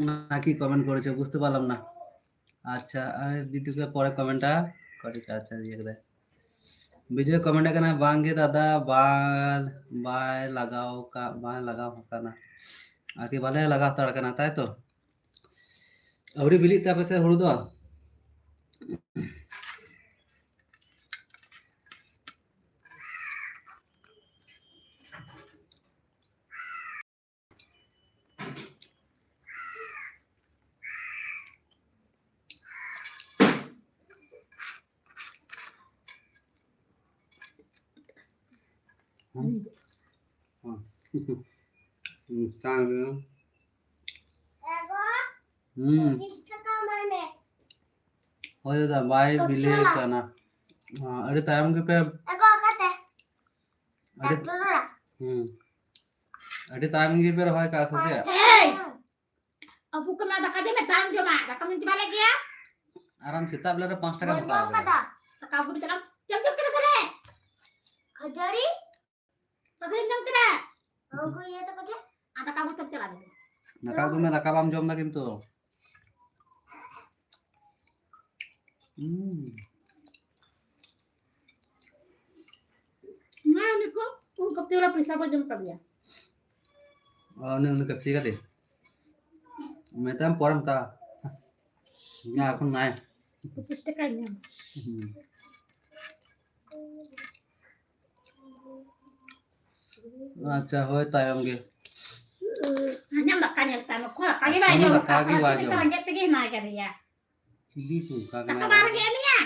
না কি কমেন্ট করেছো, বুঝতে পারলাম না। আচ্ছা, আর ভিডিওকে পরে কমেন্টটা করি। আচ্ছা, ইয়ে করে। বিজয় কমেন্টে কেন বাঙ্গে দাদা ᱵᱟᱭ ᱞᱟᱜᱟᱣ ᱠᱟ-, ᱵᱟᱭ ᱞᱟᱜᱟᱣ ᱠᱟᱱᱟ᱾ ᱟᱨᱠᱤ ᱵᱟᱞᱮ ᱞᱟᱜᱟᱣ ᱦᱟᱛᱟᱲ ᱠᱟᱱᱟ, ᱛᱟᱭ ᱛᱚ? ᱟᱹᱣᱨᱤ ᱵᱤᱞᱤᱜ ᱛᱮ ᱟᱯᱮ ᱥᱮᱫ ᱦᱩᱲᱩ ᱫᱚ? ᱦᱩᱸ᱾ ᱦᱩᱸ᱾ ᱦᱳᱭ ᱫᱟᱫᱟ, ᱵᱟᱭ ᱵᱤᱞᱤ ᱠᱟᱱᱟ᱾ ᱦᱮᱸ, ᱟᱹᱰᱤ ᱛᱟᱭᱚᱢ ᱜᱮᱯᱮ, ᱟᱹᱰᱤ, ᱦᱩᱸ, ᱟᱹᱰᱤ ᱛᱟᱭᱚᱢ ᱜᱮᱯᱮ ᱨᱚᱦᱚᱭ ᱠᱟᱜᱼᱟ ᱥᱮ ᱪᱮᱫ? ᱮᱭ! ᱟᱹᱵᱩ ᱠᱟᱱᱟ, ᱫᱟᱠᱟ ᱡᱚᱢ ᱢᱮ, ᱫᱟᱜ ᱮᱢ ᱡᱚᱢᱟ, ᱫᱟᱠᱟ ᱢᱟᱢ ᱪᱟᱵᱟ ᱞᱮᱫ ᱜᱮᱭᱟ᱾ ᱟᱨ ᱟᱢ ᱥᱮᱛᱟᱜ ᱵᱮᱞᱟ ᱨᱮ ᱯᱟᱸᱪ ᱴᱟᱠᱟᱢ ᱦᱟᱛᱟᱣ ᱠᱟᱫᱟ᱾ ᱫᱟᱠᱟ ᱟᱹᱜᱩ ᱪᱟᱞᱟᱜ ᱟᱢ᱾ ᱪᱮᱫ ᱮᱢ ᱡᱚᱢ ᱠᱮᱫᱟ ᱛᱟᱦᱞᱮ? ᱠᱷᱟᱹᱡᱟᱹᱲᱤ᱾ ᱠᱷᱟᱹᱡᱟᱹᱲᱤᱢ ᱡᱚᱢ ᱠᱮᱫᱟ? ᱩᱱᱠᱩ ᱤᱭᱟᱹ ᱛᱟᱠᱚ ᱴᱷᱮᱱ᱾ ᱟᱨ ᱫᱟᱠᱟ ᱟᱹᱜᱩ ᱛᱮᱢ ᱪᱟᱞᱟᱜ ᱞᱟᱹᱜᱤᱫ᱾ ᱫᱟᱠᱟ ᱟᱹᱜᱩ ᱢᱮ, ᱫᱟᱠᱟ ᱵᱟᱢ ᱡᱚᱢ ᱫᱟ ᱠᱤᱱᱛᱩ᱾ ᱦᱩᱸ᱾ ᱢᱟ, ᱩᱱᱤ ᱠᱚ, ᱩᱱᱠᱩ ᱛᱮ ᱚᱱᱟ ᱯᱚᱭᱥᱟ ᱠᱚ ᱡᱚᱢ ᱠᱟᱫᱮᱭᱟ᱾ ᱚ, ᱩᱱᱤ, ᱩᱱᱤ ᱠᱟᱹᱯᱪᱤ ᱠᱟᱫᱮ? ᱢᱮᱛᱟᱢ ᱯᱚᱨᱮᱢ ᱦᱟᱛᱟᱣᱟ᱾ ᱤᱧᱟᱹᱜ ᱮᱠᱷᱚᱱ ᱱᱟᱭ᱾ ᱯᱚᱸᱪᱤᱥ ᱴᱟᱠᱟᱧ ᱧᱟᱢᱟ᱾ ᱦᱩᱸ᱾ ᱟᱪᱪᱷᱟ, ᱦᱳᱭ, ᱛᱟᱭᱚᱢ ᱜᱮ᱾ ᱟᱸᱡᱚᱢ ᱫᱟᱠᱟ ᱧᱮᱞ ᱛᱟᱭ ᱢᱮ, ᱚᱠᱚᱭ ᱫᱟᱠᱟ ᱜᱮ ᱵᱟᱭ ᱟᱸᱡᱚᱢ ᱡᱚᱢ ᱫᱟᱠᱟ ᱫᱟᱠᱟ, ᱜᱮ ᱵᱟᱭ ᱥᱟᱨᱟᱫᱤᱱ ᱡᱚᱢ᱾ ᱨᱮᱸᱜᱮᱡ ᱛᱮᱜᱮ ᱦᱮᱱᱟᱭ ᱠᱟᱫᱮᱭᱟ᱾ ᱪᱤᱞᱤ ᱠᱚ ᱚᱱᱠᱟ ᱫᱟᱠᱟ ᱠᱟᱱᱟ? ᱵᱟᱭ ᱨᱮᱸᱜᱮᱡ ᱢᱮᱭᱟ?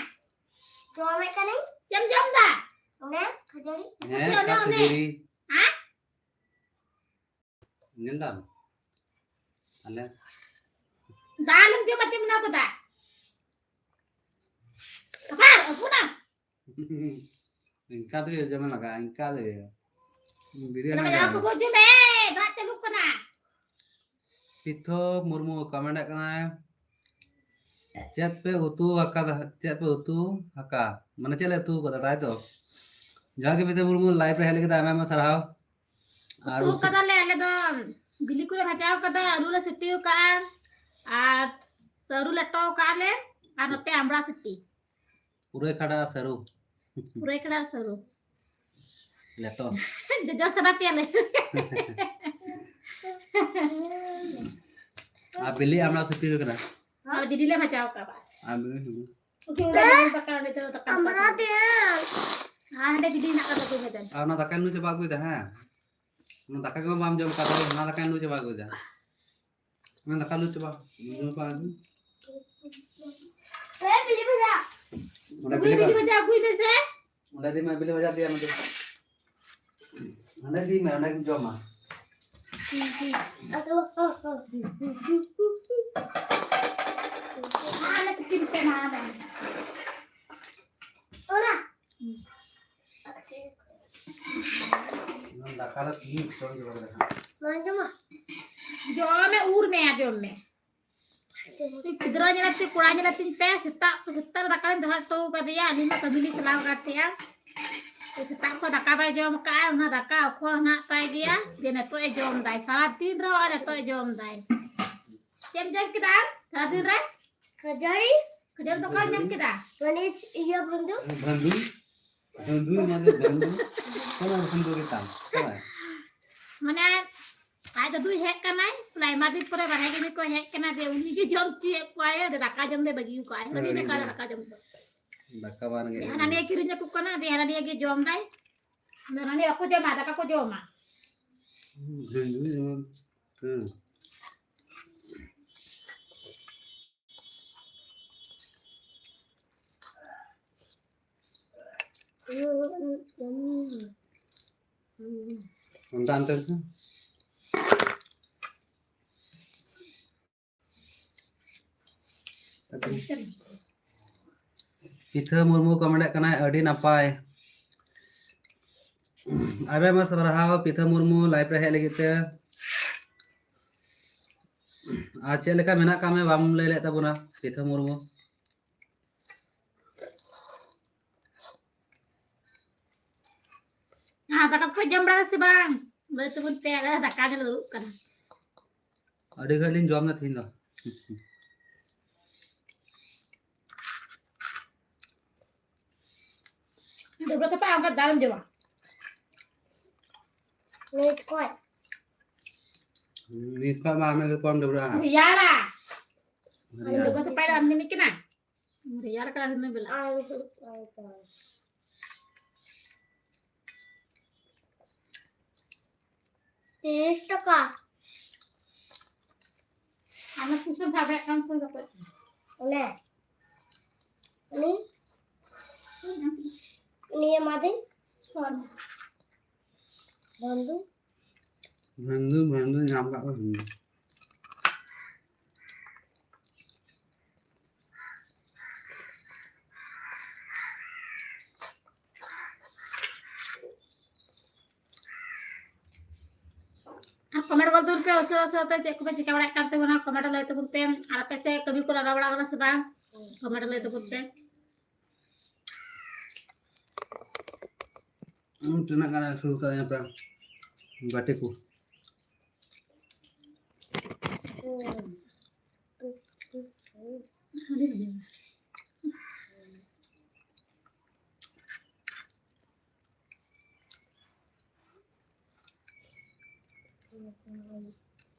ᱡᱚᱢᱮᱫ ᱠᱟᱹᱱᱟᱹᱧ᱾ ᱪᱮᱫ ᱮᱢ ᱡᱚᱢ ᱫᱟ? ᱚᱱᱮ ᱠᱷᱟᱹᱡᱟᱹᱲᱤ᱾ ᱦᱮᱸ, ᱚᱱᱮ, ᱚᱠᱟ ᱚᱱᱮ᱾ ᱠᱷᱟᱹᱡᱟᱹᱲᱤ? ᱦᱮᱸ? ᱧᱮᱞ ᱫᱟᱢ? ᱟᱞᱮ ᱫᱟᱞ ᱮᱢ ᱡᱚᱢᱟ, ᱪᱮᱫ ᱮᱢ ᱢᱮᱱᱟ ᱠᱟᱫᱟ? ᱟᱵᱟᱨ ᱟᱹᱵᱩᱱᱟ᱾ ᱤᱱᱠᱟ ᱛᱮᱜᱮ ᱡᱚᱢᱮ ᱞᱟᱜᱟᱜᱼᱟ, ᱤᱱᱠᱟ ᱛᱮᱜᱮ᱾ ᱵᱤᱨᱭᱟᱱᱤ ᱚᱱᱟ ᱡᱟᱦᱟᱸ ᱡᱚᱢ᱾ ᱠᱚ ᱵᱚ ᱡᱚᱢᱮ, ᱫᱟᱜ ᱪᱟᱹᱞᱩᱜ ᱠᱟᱱᱟ᱾ ᱯᱤᱛᱷᱚ ᱢᱩᱨᱢᱩ ᱠᱚᱢᱮᱱᱴ ᱠᱟᱱᱟᱭ, "ᱪᱮᱫ ᱯᱮ ᱩᱛᱩ ᱟᱠᱟᱫᱟ, ᱪᱮᱫ ᱯᱮ ᱩᱛᱩ ᱟᱠᱟᱫᱟ?" ᱢᱟᱱᱮ ᱪᱮᱫ ᱞᱮ ᱩᱛᱩ ᱟᱠᱟᱫᱟ, ᱛᱟᱭ ᱛᱚ? ᱡᱚᱦᱟᱨ ᱜᱮ ᱯᱤᱛᱷᱚ ᱢᱩᱨᱢᱩ, ᱞᱟᱭᱤᱵᱷ ᱨᱮ ᱦᱮᱡ ᱞᱟᱹᱜᱤᱫ ᱟᱭᱢᱟ ᱟᱭᱢᱟ ᱥᱟᱨᱦᱟᱣ᱾ ᱟᱨ ᱩᱛᱩ ᱩᱛᱩ ᱠᱟᱫᱟᱞᱮ ᱟᱞᱮ ᱫᱚ ᱵᱤᱞᱤ ᱠᱚᱞᱮ ᱵᱷᱟᱡᱟᱣ ᱠᱟᱫᱟ, ᱟᱹᱞᱩ ᱞᱮ ᱥᱤᱯᱤ ᱠᱟᱜᱼᱟ, ᱟᱨ ᱥᱟᱹᱨᱩ ᱞᱮᱴᱚ ᱠᱟᱜᱼᱟ ᱞᱮ, ᱟᱨ ᱱᱚᱛᱮ ᱟᱢᱲᱟ ᱥᱤᱯᱤ᱾ ᱯᱩᱨᱟᱹᱭ ᱠᱷᱟᱰᱟ ᱥᱟᱹᱨᱩ᱾ ᱯᱩᱨᱟᱹᱭ ᱠᱷᱟᱰᱟ ᱥᱟᱹᱨᱩ᱾ ᱞᱮᱴᱚ᱾ ᱡᱚᱡᱚ ᱥᱟᱱᱟ ᱯᱮᱭᱟ ᱞᱮ᱾ ᱟᱨ ᱵᱤᱞᱤ ᱟᱢᱲᱟ ᱥᱤᱯᱤ ᱦᱩᱭ ᱠᱟᱱᱟ᱾ ᱟᱨ ᱵᱤᱞᱤ ᱞᱮ ᱵᱷᱟᱡᱟᱣ ᱠᱟᱜᱼᱟ, ᱵᱟᱥ᱾ ᱟᱨ ᱵᱤᱞᱤ ᱦᱩᱭ᱾ ᱩᱛᱩ ᱫᱚ ᱵᱟᱹᱧ ᱫᱟᱠᱟ, ᱚᱸᱰᱮ ᱫᱚ ᱫᱟᱠᱟ ᱟᱢᱲᱟ ᱛᱮ᱾ ᱟᱨ ᱦᱟᱸᱰᱮ ᱵᱤᱞᱤ ᱦᱮᱱᱟᱜ ᱠᱟᱫᱟ, ᱩᱛᱩ ᱢᱮ ᱫᱮᱱ᱾ ᱟᱨ ᱚᱱᱟ ᱫᱟᱠᱟ ᱧᱩ ᱪᱟᱵᱟ ᱟᱹᱜᱩᱭᱮᱫᱟ, ᱦᱮᱸ? ᱚᱱᱟ ᱫᱟᱠᱟ ᱜᱮ ᱵᱟᱢ ᱡᱚᱢ ᱠᱟᱫᱟ, ᱚᱱᱟ ᱫᱟᱠᱟ ᱧᱩ ᱪᱟᱵᱟ ᱟᱹᱜᱩᱭᱮᱫᱟ᱾ ᱚᱱᱟ ᱫᱟᱠᱟ ᱧᱩ ᱪᱟᱵᱟ, ᱧᱩ ᱪᱟᱵᱟ ᱟᱹᱜᱩ᱾ ᱮ, ᱵᱤᱞᱤ ᱵᱷᱟᱡᱟ᱾ ᱚᱸᱰᱮ ᱟᱹᱜᱩᱭ ᱵᱤᱞᱤ ᱵᱤᱞᱤ ᱵᱷᱟᱡᱟ᱾ ᱵᱷᱟᱡᱟ ᱟᱹᱜᱩᱭ ᱢᱮᱥᱮ᱾ ᱚᱸᱰᱮ ᱫᱤ ᱢᱟ ᱵᱤᱞᱤ ᱵᱷᱟᱡᱟ ᱫᱤᱭᱟ ᱱᱚᱰᱮ᱾ ᱚᱸᱰᱮ ᱫᱤ ᱢᱮ, ᱚᱸᱰᱮ ᱜᱮᱢ ᱡᱚᱢᱟ᱾ ᱚᱱᱟ ᱫᱟᱠᱟ ᱫᱚ ᱛᱤᱦᱤᱧ ᱡᱚᱢ ᱪᱟᱵᱟ ᱠᱮᱫᱟ ᱦᱟᱸᱜ᱾ ᱵᱟᱝ ᱡᱚᱢᱟ᱾ ᱡᱚᱢ ᱢᱮ, ᱩᱨ ᱢᱮ, ᱡᱚᱢ ᱢᱮ᱾ ᱜᱤᱫᱽᱨᱟᱹ ᱧᱮᱞ ᱛᱮ, ᱠᱚᱲᱟ ᱧᱮᱞ ᱛᱤᱧ ᱯᱮ, ᱥᱮᱛᱟᱜ, ᱥᱮᱛᱟᱜ ᱨᱮ ᱫᱟᱠᱟ ᱞᱤᱧ ᱫᱚᱦᱚ ᱦᱚᱴᱚ ᱠᱟᱫᱮᱭᱟ, ᱟᱹᱞᱤᱧ ᱢᱟ ᱠᱟᱹᱢᱤ ᱞᱤᱧ ᱪᱟᱞᱟᱣ ᱟᱠᱟᱱ ᱛᱟᱦᱮᱸᱜᱼᱟ᱾ ᱛᱚ, ᱥᱮᱛᱟᱜ ᱠᱷᱚᱱ ᱫᱟᱠᱟ ᱵᱟᱭ ᱡᱚᱢ ᱟᱠᱟᱫᱼᱟ, ᱚᱱᱟ ᱫᱟᱠᱟ ᱮᱠᱷᱚᱱ ᱦᱮᱱᱟᱜ ᱛᱟᱭ ᱜᱮᱭᱟ, ᱡᱮ ᱱᱤᱛᱚᱜ ᱮ ᱡᱚᱢ ᱫᱟᱭ, ᱥᱟᱨᱟ ᱫᱤᱱ ᱨᱮᱦᱚᱸ ᱱᱤᱛᱚᱜ ᱮ ᱡᱚᱢ ᱫᱟᱭ᱾ ᱪᱮᱫ ᱮᱢ ᱡᱚᱢ ᱠᱮᱫᱟ ᱥᱟᱨᱟ ᱫᱤᱱ ᱨᱮ? ᱠᱷᱟᱹᱡᱟᱹᱲᱤ᱾ ᱠᱷᱟᱹᱡᱟᱹᱲᱤ ᱫᱚ ᱚᱠᱟᱨᱮ ᱧᱟᱢ ᱠᱮᱫᱟ? ᱢᱟᱱᱮ ᱤᱭᱟᱹ ᱵᱚᱱᱫᱷᱩ᱾ ᱵᱚᱱᱫᱷᱩ? ᱵᱚᱱᱫᱷᱩ ᱢᱟᱱᱮ ᱵᱚᱱᱫᱷᱩ? ᱚᱠᱟ ᱵᱚᱱᱫᱷᱩ ᱜᱮ ᱛᱟᱢ? ᱚᱠᱟ? ᱢᱟᱱᱮ ᱟᱡ ᱫᱟᱫᱩᱭ ᱦᱮᱡ ᱠᱟᱱᱟᱭ, ᱟᱭᱢᱟ ᱫᱤᱱ ᱯᱚᱨᱮ ᱵᱟᱨᱦᱮ ᱠᱟᱹᱢᱤ ᱠᱚ ᱦᱮᱡ ᱠᱟᱱᱟ, ᱫᱮ ᱩᱱᱤ ᱜᱮ ᱡᱚᱢ ᱦᱚᱪᱚᱭᱮᱫ ᱠᱚᱣᱟᱭ, ᱫᱮ ᱫᱟᱠᱟ ᱡᱚᱢ ᱫᱚᱭ ᱵᱟᱹᱜᱤ ᱟᱠᱟᱫᱼᱟ, ᱟᱹᱰᱤ ᱟᱹᱰᱤ ᱫᱟᱠᱟ ᱫᱚ ᱫᱟᱠᱟ ᱡᱚᱢ ᱫᱚ᱾ ᱫᱟᱠᱟ ᱵᱟᱝ ᱨᱮᱸᱜᱮᱡ ᱦᱟᱱᱟ ᱠᱟᱱᱟ᱾ ᱱᱤᱭᱟᱹ ᱠᱤᱨᱤᱧ ᱟᱠᱚ ᱠᱟᱱᱟ, ᱫᱮ ᱦᱟᱱᱟ ᱱᱤᱭᱟᱹ ᱜᱮ ᱡᱚᱢ ᱫᱟᱭ, ᱫᱮ ᱦᱟᱱᱟ ᱱᱤᱭᱟᱹ ᱵᱟᱠᱚ ᱡᱚᱢᱟ, ᱫᱟᱠᱟ ᱠᱚ ᱡᱚᱢᱟ᱾ ᱦᱩᱸ, ᱦᱩᱸ, ᱦᱩᱸ᱾ ᱚᱱᱛᱮ ᱟᱱᱛᱮ ᱥᱮ᱾ ᱯᱤᱛᱷᱟᱹ ᱢᱩᱨᱢᱩ ᱠᱚ ᱢᱮᱱᱮᱫ ᱠᱟᱱᱟᱭ, ᱟᱹᱰᱤ ᱱᱟᱯᱟᱭ᱾ ᱟᱭᱢᱟ ᱟᱭᱢᱟ ᱥᱟᱨᱦᱟᱣ ᱯᱤᱛᱷᱟᱹ ᱢᱩᱨᱢᱩ live ᱨᱮ ᱦᱮᱡ ᱞᱟᱹᱜᱤᱫ ᱛᱮ᱾ ᱟᱨ ᱪᱮᱫ ᱞᱮᱠᱟ ᱢᱮᱱᱟᱜ ᱠᱟᱜ ᱢᱮ ᱵᱟᱢ ᱞᱟᱹᱭ ᱞᱮᱫ ᱛᱟᱵᱚᱱᱟ ᱯᱤᱛᱷᱟᱹ ᱢᱩᱨᱢᱩ? ᱟᱨ ᱫᱟᱠᱟ ᱠᱚᱯᱮ ᱡᱚᱢ ᱵᱟᱲᱟ ᱥᱮ ᱵᱟᱝ? ᱞᱟᱹᱭ ᱛᱟᱵᱚᱱ ᱯᱮ, ᱟᱞᱮ ᱫᱟᱠᱟ ᱜᱮᱞᱮ ᱫᱩᱲᱩᱵ ᱠᱟᱱᱟ᱾ ᱟᱹᱰᱤ ᱜᱷᱟᱹᱲᱤᱡ ᱞᱤᱧ ᱡᱚᱢ ᱮᱫᱟ ᱛᱤᱦᱤᱧ ᱫᱚ᱾ ᱰᱟᱹᱵᱽᱨᱟᱹ ᱛᱚᱯᱟ ᱚᱱᱠᱟ ᱫᱟᱨᱮᱢ ᱡᱚᱢᱟ᱾ ᱱᱤᱛ ᱠᱷᱚᱡ᱾ ᱱᱤᱛ ᱠᱷᱚᱡ ᱢᱟ ᱟᱢᱮ ᱜᱮ ᱠᱚᱢ ᱰᱟᱹᱵᱽᱨᱟᱹᱜᱼᱟ᱾ ᱨᱮᱭᱟᱲᱟ᱾ ᱨᱮᱭᱟᱲ᱾ ᱰᱟᱹᱵᱽᱨᱟᱹ ᱛᱚᱯᱟ ᱫᱚ ᱟᱢ ᱡᱟᱹᱱᱤᱡ ᱠᱟᱱᱟ᱾ ᱨᱮᱭᱟᱲ ᱠᱟᱱᱟ ᱦᱩᱱᱟᱹᱝ ᱵᱮᱞᱟ᱾ ᱟᱨ ᱛᱤᱨᱤᱥ ᱴᱟᱠᱟ᱾ ᱟᱢᱟᱜ ᱯᱩᱭᱥᱟᱹᱢ ᱥᱟᱵᱮᱫ ᱠᱟᱱ ᱛᱟᱦᱮᱸ ᱫᱚ ᱚᱠᱚᱭ? ᱚᱱᱮ, ᱩᱱᱤ, ᱩᱱᱤ ᱮᱢᱟᱫᱤᱧ᱾ ᱵᱚᱱᱫᱷᱩ᱾ ᱵᱚᱱᱫᱷᱩ, ᱵᱚᱱᱫᱷᱩ ᱧᱟᱢ ᱠᱟᱜ ᱠᱚᱣᱟ ᱵᱚᱱᱫᱷᱩ᱾ ᱟᱨ comment ᱜᱚᱫ ᱛᱟᱵᱚᱱ ᱯᱮ ᱩᱥᱟᱹᱨᱟ ᱩᱥᱟᱹᱨᱟ ᱛᱮ, ᱪᱮᱫ ᱠᱚᱯᱮ ᱪᱤᱠᱟᱹ ᱵᱟᱲᱟᱭᱮᱫ ᱠᱟᱱ ᱛᱟᱵᱚᱱᱟ, comment ᱞᱟᱹᱭ ᱛᱟᱵᱚᱱ ᱯᱮ᱾ ᱟᱨ ᱟᱯᱮ ᱥᱮᱫ ᱠᱟᱹᱢᱤ ᱠᱚ ᱞᱟᱜᱟᱣ ᱵᱟᱲᱟ ᱠᱟᱱᱟ ᱥᱮ ᱵᱟᱝ, comment ᱞᱟᱹᱭ ᱛᱟᱵᱚᱱ ᱯᱮ᱾ ᱦᱩᱸ, ᱛᱤᱱᱟᱹᱜ ᱜᱟᱱ ᱟᱹᱥᱩᱞ ᱠᱟᱫᱤᱧᱟ ᱯᱮ ᱵᱟᱹᱴᱤ ᱠᱚ?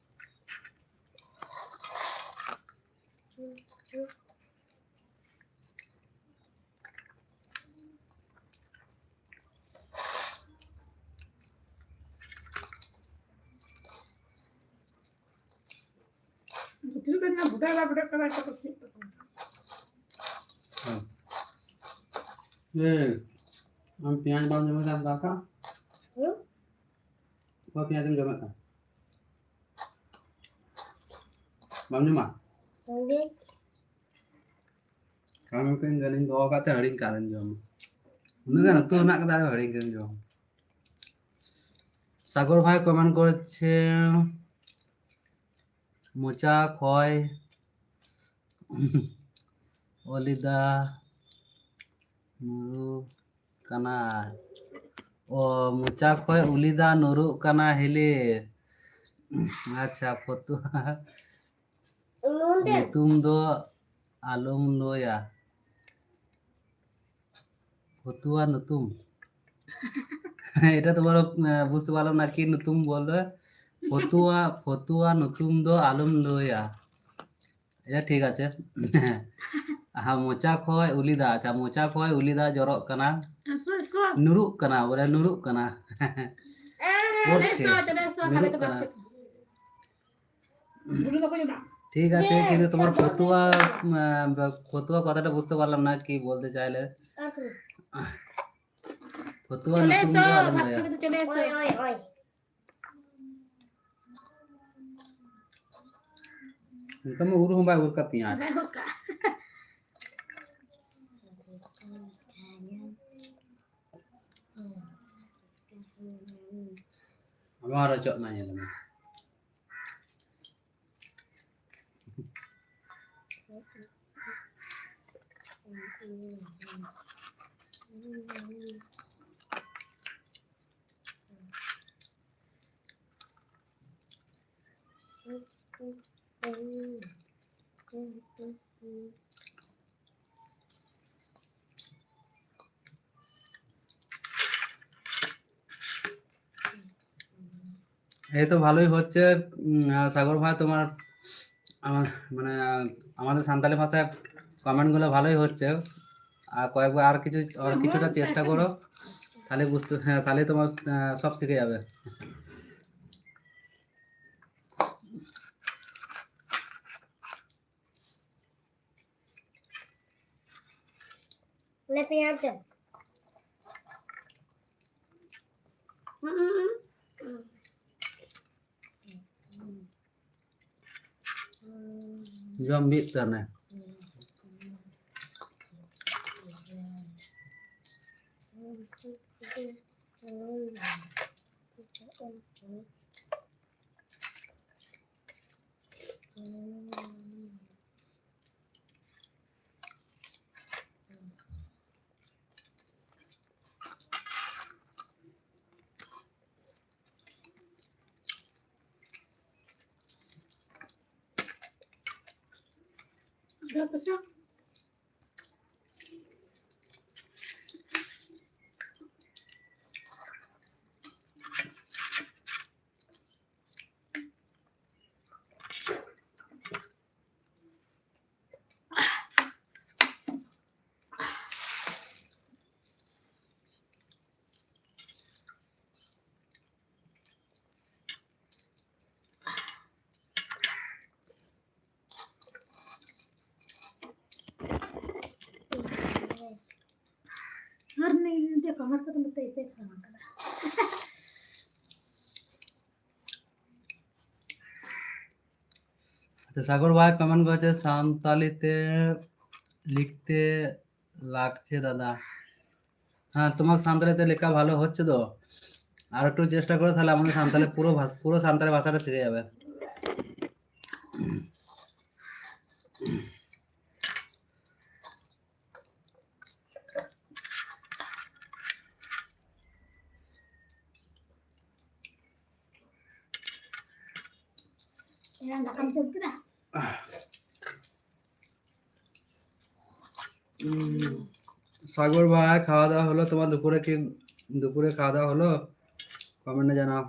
ᱜᱤᱫᱽᱨᱟᱹ ᱫᱚ ᱱᱚᱣᱟ ᱵᱩᱰᱟ ᱵᱟ ᱵᱩᱰᱟ ᱠᱟᱱᱟ ᱠᱚ ᱥᱤ ᱛᱟᱠᱚ᱾ ᱦᱮᱸ᱾ ᱮ, ᱟᱢ ᱯᱮᱸᱭᱟᱡᱽ ᱵᱟᱢ ᱡᱚᱢᱮᱫ ᱠᱟᱱ ᱫᱟᱠᱟ? ᱦᱩᱸ? ᱚᱠᱟ ᱯᱮᱸᱭᱟᱡᱽ ᱮᱢ ᱡᱚᱢᱮᱫ ᱠᱟᱱ? ᱵᱟᱢ ᱡᱚᱢᱟ? ᱵᱟᱝᱜᱮ᱾ ᱠᱟᱨᱚᱱ ᱠᱤ ᱤᱧ ᱫᱚ ᱫᱚᱦᱚ ᱠᱟᱛᱮ ᱦᱤᱲᱤᱧ ᱠᱟᱜ ᱞᱤᱧ ᱡᱚᱢ᱾ ᱩᱱᱟᱹᱜ ᱜᱟᱱ ᱩᱛᱩ ᱦᱮᱱᱟᱜ ᱠᱟᱫᱟ, ᱟᱨᱦᱚᱸ ᱦᱤᱲᱤᱧ ᱠᱟᱛᱮᱧ ᱡᱚᱢ᱾ সাগর ভাই comment করেছে, মোচা খয় ᱚᱞᱤᱫᱟ ᱱᱩᱨᱩ ᱠᱟᱱᱟ᱾ ᱚ, ᱢᱚᱪᱟ ᱠᱷᱚᱡ ᱩᱞᱤᱫᱟ ᱱᱩᱨᱩᱜ ᱠᱟᱱᱟ ᱦᱤᱞᱤ᱾ ᱟᱪᱪᱷᱟ, ᱯᱷᱚᱛᱩᱣᱟ ᱧᱩᱛᱩᱢ ᱫᱚ ᱟᱞᱚᱢ ᱞᱟᱹᱭᱟ᱾ ᱯᱷᱚᱛᱩᱣᱟ ᱧᱩᱛᱩᱢ। এটা তোমার, আহ, বুঝতে পারলাম না কি ᱧᱩᱛᱩᱢ বললে। ফতুয়া, ফতুয়া ᱧᱩᱛᱩᱢ ᱫᱚ ᱟᱞᱚᱢ ᱞᱟᱹᱭᱟ। এটা ঠিক আছে। ᱦᱮᱸ, ᱢᱚᱪᱟ ᱠᱷᱚᱡ ᱩᱞᱤ ᱫᱟᱜ, ᱟᱪᱪᱷᱟ, ᱢᱚᱪᱟ ᱠᱷᱚᱡ ᱩᱞᱤ ᱫᱟᱜ ᱡᱚᱨᱚᱜ ᱠᱟᱱᱟ। ᱧᱩᱨᱩᱜ ᱠᱟᱱᱟ, ᱵᱚᱞᱮ ᱧᱩᱨᱩᱜ ᱠᱟᱱᱟ। ᱯᱚᱲᱪᱷᱮ, ᱧᱩᱨᱩᱜ ᱠᱟᱱᱟ। ঠিক আছে, কিন্তু তোমার ফতুয়া, আহ, ফতুয়া কথাটা বুঝতে পারলাম না কি বলতে চাইলে। ফতুয়া ᱧᱩᱛᱩᱢ ᱫᱚ ᱟᱞᱚᱢ ᱞᱟᱹᱭᱟ। ᱱᱤᱛᱚᱜ ᱢᱟ ᱩᱨ ᱦᱚᱸ ᱵᱟᱭ ᱩᱨ ᱠᱟᱜ ᱛᱤᱧᱟ᱾ ᱟᱢᱟᱨ ᱚᱪᱚᱜ ᱱᱟ, ᱧᱮᱞ ᱢᱮ᱾ এই তো ভালোই হচ্ছে। উম, আহ, সাগর ভাই, তোমার আমার, মানে, আহ, আমাদের সান্তালি ভাষায় কমেন্টগুলো ভালোই হচ্ছে। আর কয়েকবার আর কিছু, আর কিছুটা চেষ্টা করো, তাহলে বুঝতে, হ্যাঁ, তাহলে তোমার, আহ, সব শিখে যাবে। ᱞᱮ ᱯᱮᱸᱭᱟᱡᱽ ᱫᱚ᱾ ᱡᱚᱢ ᱢᱤᱫ ᱛᱟᱱᱮ᱾ ᱟᱨ ᱱᱤᱭᱟᱹ ᱠᱟᱢᱟᱨ ᱠᱚᱫᱚ ᱱᱚᱛᱮ ᱮᱥᱮᱫ ᱵᱟᱝ ᱠᱟᱱᱟ᱾ আচ্ছা, সাগর ভাই কমেন্ট করেছে, "সান্তালিতে লিখতে লাগছে দাদা।" হ্যাঁ, তোমার সান্তালিতে লেখা ভালো হচ্ছে তো, আর একটু চেষ্টা করো, তাহলে আমাদের সান্তালি পুরো ভাষ-, পুরো সান্তালি ভাষাটা শিখে যাবে। এরা লাগাম চলছে না। উম, সাগর ভাই, খাওয়া দাওয়া হলো? তোমার দুপুরে কি, দুপুরে খাওয়া দাওয়া হলো? কমেন্টে জানাও।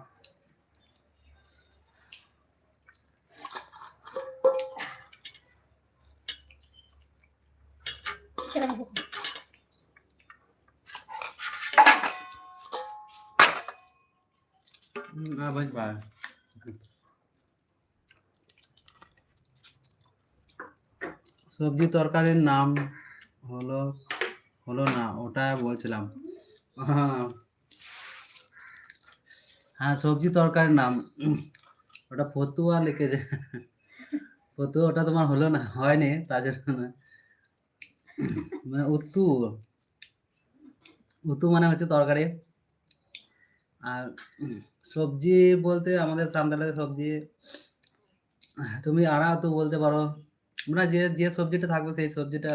হুম, আর ভাই, ভাই। সবজি তরকারির নাম হলো, হলো না, ওটা বলছিলাম। হ্যাঁ। হ্যাঁ, সবজি তরকারির নাম। ওটা ফতুয়া লিখেছে। ফতুয়া, ওটা তোমার হলো না, হয়নি, তার জন্য না। মানে উত্তু, উত্তু মানে হচ্ছে তরকারি। আর সবজি বলতে আমাদের সান্তালের সবজি, তুমি আড়া উত্তু বলতে পারো, মানে যে, যে সবজিটা থাকবে সেই সবজিটা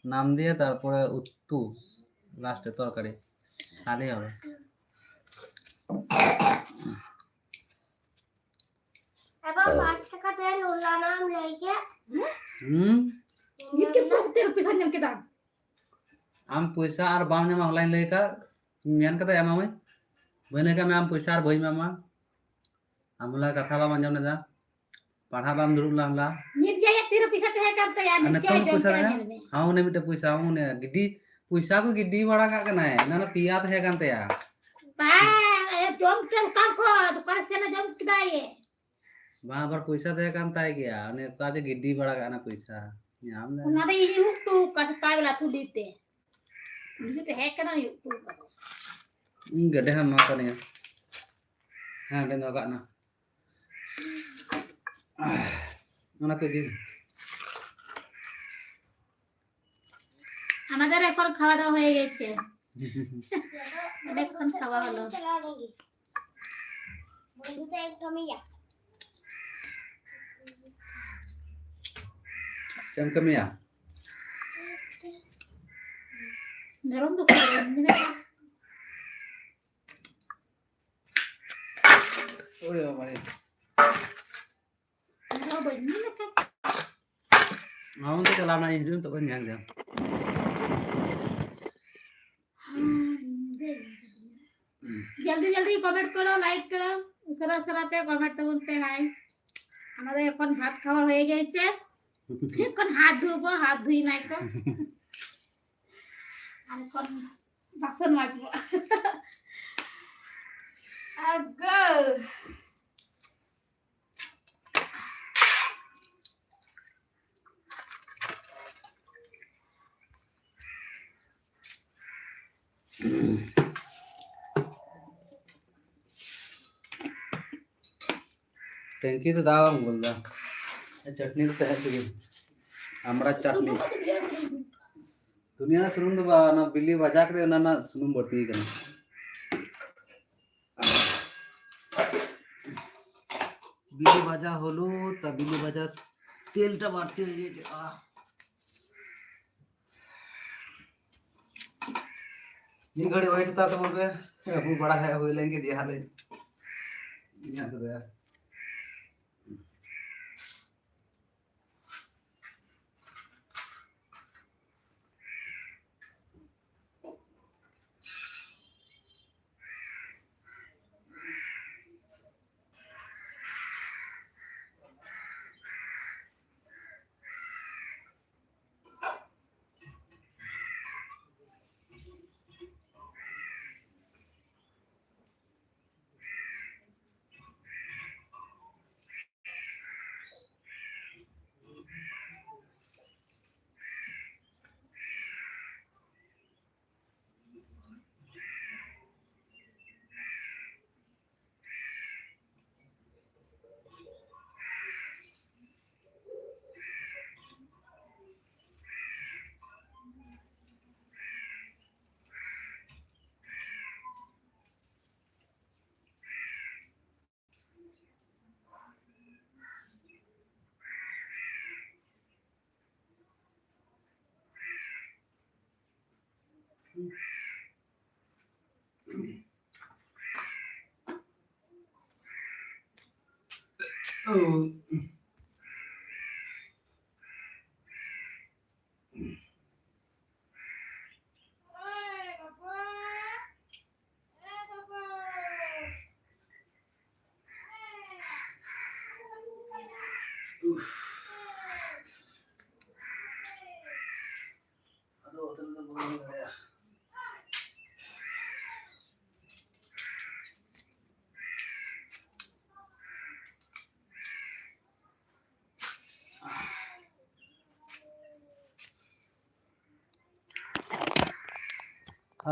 নাম দিয়ে তারপরে উত্তু লাস্টে তরকারি, তাহলেই হবে। এবার পাঁচ টাকা দেন, ওলা নাম লেগে। হুম। ᱢᱤᱫ ᱜᱮ ᱯᱩᱨᱟᱹ ᱛᱮᱨᱚ ᱯᱚᱭᱥᱟ ᱧᱟᱢ ᱠᱮᱫᱟ᱾ ᱟᱢ ᱯᱚᱭᱥᱟ ᱟᱨ ᱵᱟᱢ ᱧᱟᱢᱟ, ᱦᱚᱞᱟᱧ ᱞᱟᱹᱭ ᱠᱟᱜ, ᱤᱧ ᱢᱮᱱ ᱠᱟᱫᱟ ᱮᱢᱟᱢᱟᱹᱧ, ᱵᱟᱹᱧ ᱞᱟᱹᱭ ᱠᱟᱜ ᱢᱮ ᱟᱢ ᱯᱚᱭᱥᱟ ᱟᱨ ᱵᱟᱹᱧ ᱮᱢᱟᱢᱟ᱾ ᱟᱢ ᱦᱚᱞᱟ ᱠᱟᱛᱷᱟ ᱵᱟᱢ ᱟᱸᱡᱚᱢ ᱞᱮᱫᱟ, ᱯᱟᱲᱦᱟᱜ ᱵᱟᱢ ᱫᱩᱲᱩᱵ ᱞᱮᱱᱟ ᱦᱚᱞᱟ᱾ ᱱᱤᱛ ᱡᱟᱦᱟᱸᱭᱟᱜ ᱛᱤᱨᱮ ᱯᱚᱭᱥᱟ ᱛᱟᱦᱮᱸ ᱠᱟᱱ ᱛᱟᱭᱟ, ᱟᱨ ᱱᱤᱛ ᱱᱤᱛᱚᱝ ᱡᱟᱦᱟᱸᱭ ᱡᱚᱢ ᱯᱚᱭᱥᱟ ᱠᱮᱫᱟ ᱛᱟᱦᱮᱸ ᱧᱮᱞ ᱢᱮ᱾ ᱦᱚᱸ, ᱩᱱᱤ ᱢᱤᱫᱴᱮᱱ ᱯᱚᱭᱥᱟ, ᱩᱱᱤ ᱜᱤᱰᱤ, ᱯᱚᱭᱥᱟ ᱠᱚ ᱜᱤᱰᱤ ᱵᱟᱲᱟ ᱠᱟᱜ ᱠᱟᱱᱟᱭ, ᱚᱱᱟ ᱫᱚ ᱯᱮᱭᱟ ᱛᱟᱦᱮᱸ ᱠᱟᱱ ᱛᱟᱭᱟ᱾ ᱵᱟᱝ, ᱟᱭᱟᱜ ᱡᱚᱢ ᱠᱮᱫ ᱫᱚᱠᱟᱱ ᱠᱷᱚᱱ, ᱫᱚᱠᱟᱱ ᱨᱮ ᱥᱮᱱ ᱡᱚᱢ ᱠᱮᱫᱟᱭ᱾ ᱵᱟᱝ, ᱟᱵᱟᱨ ᱯᱚᱭᱥᱟ ᱛᱟᱦᱮᱸ ᱠᱟᱱ ᱛᱟᱭ ᱜᱮᱭᱟ, ᱩᱱᱤ ᱚᱠᱟ ᱡᱮ ᱜᱤᱰᱤ ᱵᱟᱲᱟ ᱠᱟᱜ ᱠᱟᱱᱟ ᱯᱚᱭᱥᱟ᱾ ᱧᱟᱢ ᱞᱮ᱾ ᱚᱱᱟ ᱫᱚ ᱤᱧ ᱩᱭᱩ ᱦᱚᱴᱚ ᱠᱟᱜ ᱥᱮᱛᱟᱜ ᱵᱮᱞᱟ ᱛᱷᱩᱞᱤ ᱛᱮ᱾ ᱛᱷᱩᱞᱤ ᱛᱟᱦᱮᱸ ᱠᱟᱱᱟ, ᱩᱭᱩ ᱦᱚᱴᱚ ᱠᱟᱜ᱾ ᱤᱧ ᱜᱮᱰᱮ ᱦᱟᱸᱜ ᱱᱚᱣᱟ ᱠᱟᱱ ᱜᱮᱭᱟ᱾ ᱦᱮᱸ, ᱚᱸᱰᱮ ᱫᱚᱦᱚ ᱠᱟᱜ ᱱᱟ᱾ ᱚᱱᱟ ᱠᱚ ᱤᱫᱤ᱾ আমাদের এখন খাওয়া দাওয়া হয়ে গেছে। অনেকক্ষণ খাওয়া হলো। বন্ধুদের কমিয়া। ᱪᱮᱫ ᱮᱢ ᱠᱟᱹᱢᱤᱭᱟ? ᱢᱮᱨᱚᱢ ᱫᱚ ᱚᱠᱟᱨᱮ? ᱳᱨᱮ ᱵᱟᱵᱟ ᱨᱮ᱾ ᱢᱮᱨᱚᱢ ᱵᱟᱹᱧ ᱧᱮᱞ ᱟᱠᱟᱫ᱾ ᱱᱚᱣᱟ ᱢᱚᱱᱛᱮ ᱪᱟᱞᱟᱣ ᱱᱟ, ᱦᱤᱡᱩᱜ ᱛᱚᱠᱷᱚᱱ ᱧᱮᱞ ᱜᱮᱭᱟ᱾ ᱡᱚᱞᱫᱤ ᱡᱚᱞᱫᱤ কমেন্ট করো, লাইক করো, উসারা উসারা তে কমেন্ট ᱛᱟᱵᱚᱱ ᱯᱮ, হাই। আমাদের এখন ভাত খাওয়া হয়ে গেছে, এখন হাত ধোবো, হাত ধুই নাই তো। আর এখন বাসন মাজবো। আগো। ᱴᱮᱝᱠᱤ ᱫᱚ ᱫᱟᱣ ᱵᱟᱝ ᱵᱚᱞ ᱫᱟ᱾ ᱪᱟᱴᱱᱤ ᱫᱚ ᱛᱟᱦᱮᱸ ᱛᱮᱜᱮ᱾ ᱟᱢᱲᱟ ᱪᱟᱴᱱᱤ᱾ ᱫᱩᱱᱤᱭᱟᱹ ᱨᱮᱱᱟᱜ ᱥᱩᱱᱩᱢ ᱫᱚ ᱵᱟᱝ, ᱚᱱᱟ ᱵᱤᱞᱤ ᱵᱷᱟᱡᱟ ᱠᱟᱛᱮ ᱚᱱᱟ ᱨᱮᱱᱟᱜ ᱥᱩᱱᱩᱢ ᱵᱟᱹᱲᱛᱤ ᱠᱟᱱᱟ᱾ ᱵᱤᱞᱤ ᱵᱷᱟᱡᱟ ᱦᱚᱞᱩ, ᱛᱟ ᱵᱤᱞᱤ ᱵᱷᱟᱡᱟ ᱛᱮᱞ ᱴᱟ ᱵᱟᱹᱲᱛᱤ ᱦᱩᱭ ᱜᱮᱪᱮ᱾ ᱢᱤᱫ ᱜᱷᱟᱹᱲᱤ wait ᱦᱟᱛᱟᱲ ᱛᱟᱵᱚᱱ ᱯᱮ, ᱟᱹᱵᱩ ᱵᱟᱲᱟ ᱦᱮᱡ ᱦᱩᱭ ᱞᱮᱱ ᱜᱮ, ᱫᱤᱭᱮ ᱦᱟᱸᱜ ᱞᱮ ᱤᱧᱟᱹᱜ ᱛᱚᱵᱮ᱾